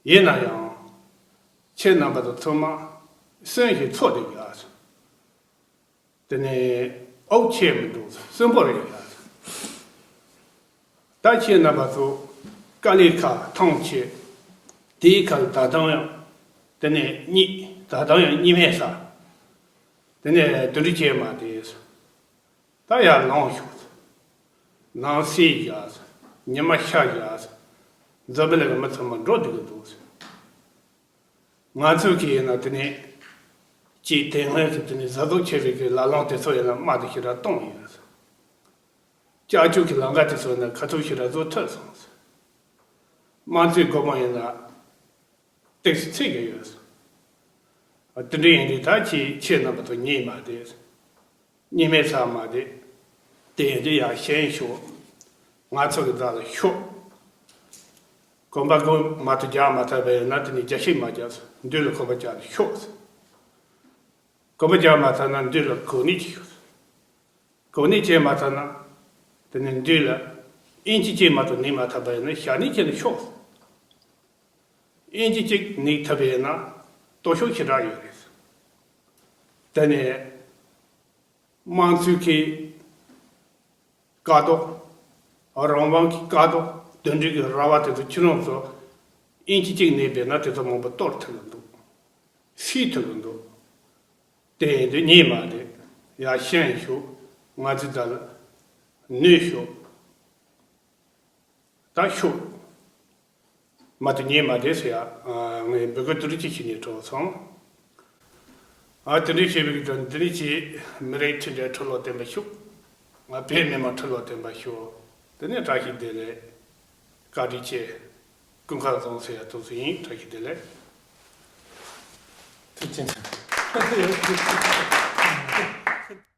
ཡིན་ན་ཡང་། ཁྱེད་རྣམ་པ་ཚོ་ཚང་མ་གསོན་ཞིག་འཚོ་བསྡད་དགོས། དེ་ནས་ཨོ་ཆེ་མི་འདུག་གསོན་པོ་རེད་ཡ། ད་ཁྱེད་རྣམ་པ་ཚོ་དཀའ་ལས་ཁག་མཐོང་ཆེ། དེའི་ཁར་ད་དུང་ཡང་དེ་ནས་གཉིད་ད་དུང་ཡང་གཉིད་མེད་ས། དེ་ནས་དུད་འགྲོ་སྐྱེས་མ་དེ། ད་ཡར་ལངས་ཤོག་ནང་གསེས་བཞག་ཉི་མ་ཤར་བཞག་འཛམ་བུ་གླིང་གི་མི་ཚང་མ་འགྲོ་སྡོད་ཀྱི་འདུག་ང་ཚོས་ཀྱི་ཡིན་ན་དེ་ནས་ཅིག་དེ་སྔོན་གྱི་དེ་ནས་བཟའ་བཏུང་ཆེ་བའི་གི་ལ་ལུང་དེ་ཚོ་ཡིན་ན་དམག་དེ་ཞེ་དྲག་གཏོང་ཡོད། ལྕགས་ཀྱོག་གི་ལམ་ཁ་དེ་ཚོ་ཡིན་ན་ཁ་ཐུག་ཞེ་དྲག་བཟོ་ཐུབ་སོང་། དམངས་གཙོའི་སྒོ་མོ་ཡིན་ན་ཏོག་ཙམ་ཚིག་གི་ཡོད། དེ་འདྲ་ཡིན་དུས་ད་ཁྱེད་ཁྱེད་རྣམ་པ་ཚོ་ཉན་མ་བདེ། ཉན་མེད་ཚར་མ་བདེ། དེ་ཡིན་དུས་ཡར་ཞེན་ཤོག་ང་ཚོ་གི་རྩ་ལ་ཤོག་གོམ་པ་གོམ་མ་ཐུབ་རྒྱག་མ་ཐུབ་པ་ཡིན་ན་དེ་ནས་རྒྱ་ཤིག་མ་རྒྱག་མདུན་ལ་གོམ་པ་རྒྱག་ནས་ཤོག་གོམ་པ་རྒྱག་མ་ཐུབ་ན་མདུན་ལ་གོ་གནས་ཅིག་ཤོག་གོ་གནས་བྱས་མ་ཐུབ་ན་དེ་ནས་མདུན་ལ་ཨིན་ཅི་གཅིག་མ་གཏོགས་གནས་མ་ཐུབ་པ་ཡིན་ན་ཞག་གནས་བྱས་ནས་ཤོག་ཨིན་ཅི་གཅིག་གནས་ཐུབ་པ་ཡིན་ན་སྟོབས་ཤུགས་ཞེ་དྲག་ཡོད་རེད། དེ་ནས་དམངས་གཙོའི་གི་དཀའ་སྡུག་རང་དབང་གི་དཀའ་སྡུག་དོན་འགྲུལ་གྱི་ར་བ་དེ་ཚོ་ཁྱེད་རང་ཚོ་ཨིན་ཅི་གཅིག་གནས་པས་ན་དེ་ཚོ་མང་པོ་གཏོར་ཐུབ་ཀྱི་འདུག་སྲིད་ཐུབ་ཀྱི་འདུག་དེ་ཡིན་དུས་ཉན་མ་བདེ། ཡར་ཞེན་ཤོག་ང་ཚོའི་རྩ་ལ་ནུས་ཤོག་ད་ཤོག་མ་གཏོགས་ཉན་མ་བདེ་ཟེར་ཡ། ངས་འབོད་སྐུལ་དེ་འདྲ་ཅིག་བྱས་ནས་འགྲོ་སོང་། ཨ་དེ་འདྲ་བྱས་པའི་དོན་འདི་ནི་ཅིག་མི་རིགས་མཐུན་སྒྲིལ་ཁྲི་ལོ་བརྟན་པ་ཤོག་ང་བོད་མི་མང་ཁྲི་ལོ་བརྟན་པ་ཤོག་དེ་ནས་བཀྲ་ཤིས་བདེ་ལེགས། བཀའ་དྲིན་ཆེ། སྐུ་ཁམས་བཟང་ཟེར་ཡ་དེ་ཚོ་ཡིན། བཀྲ་ཤིས་བདེ་ལེགས། ཐུགས་རྗེ་ཆེ།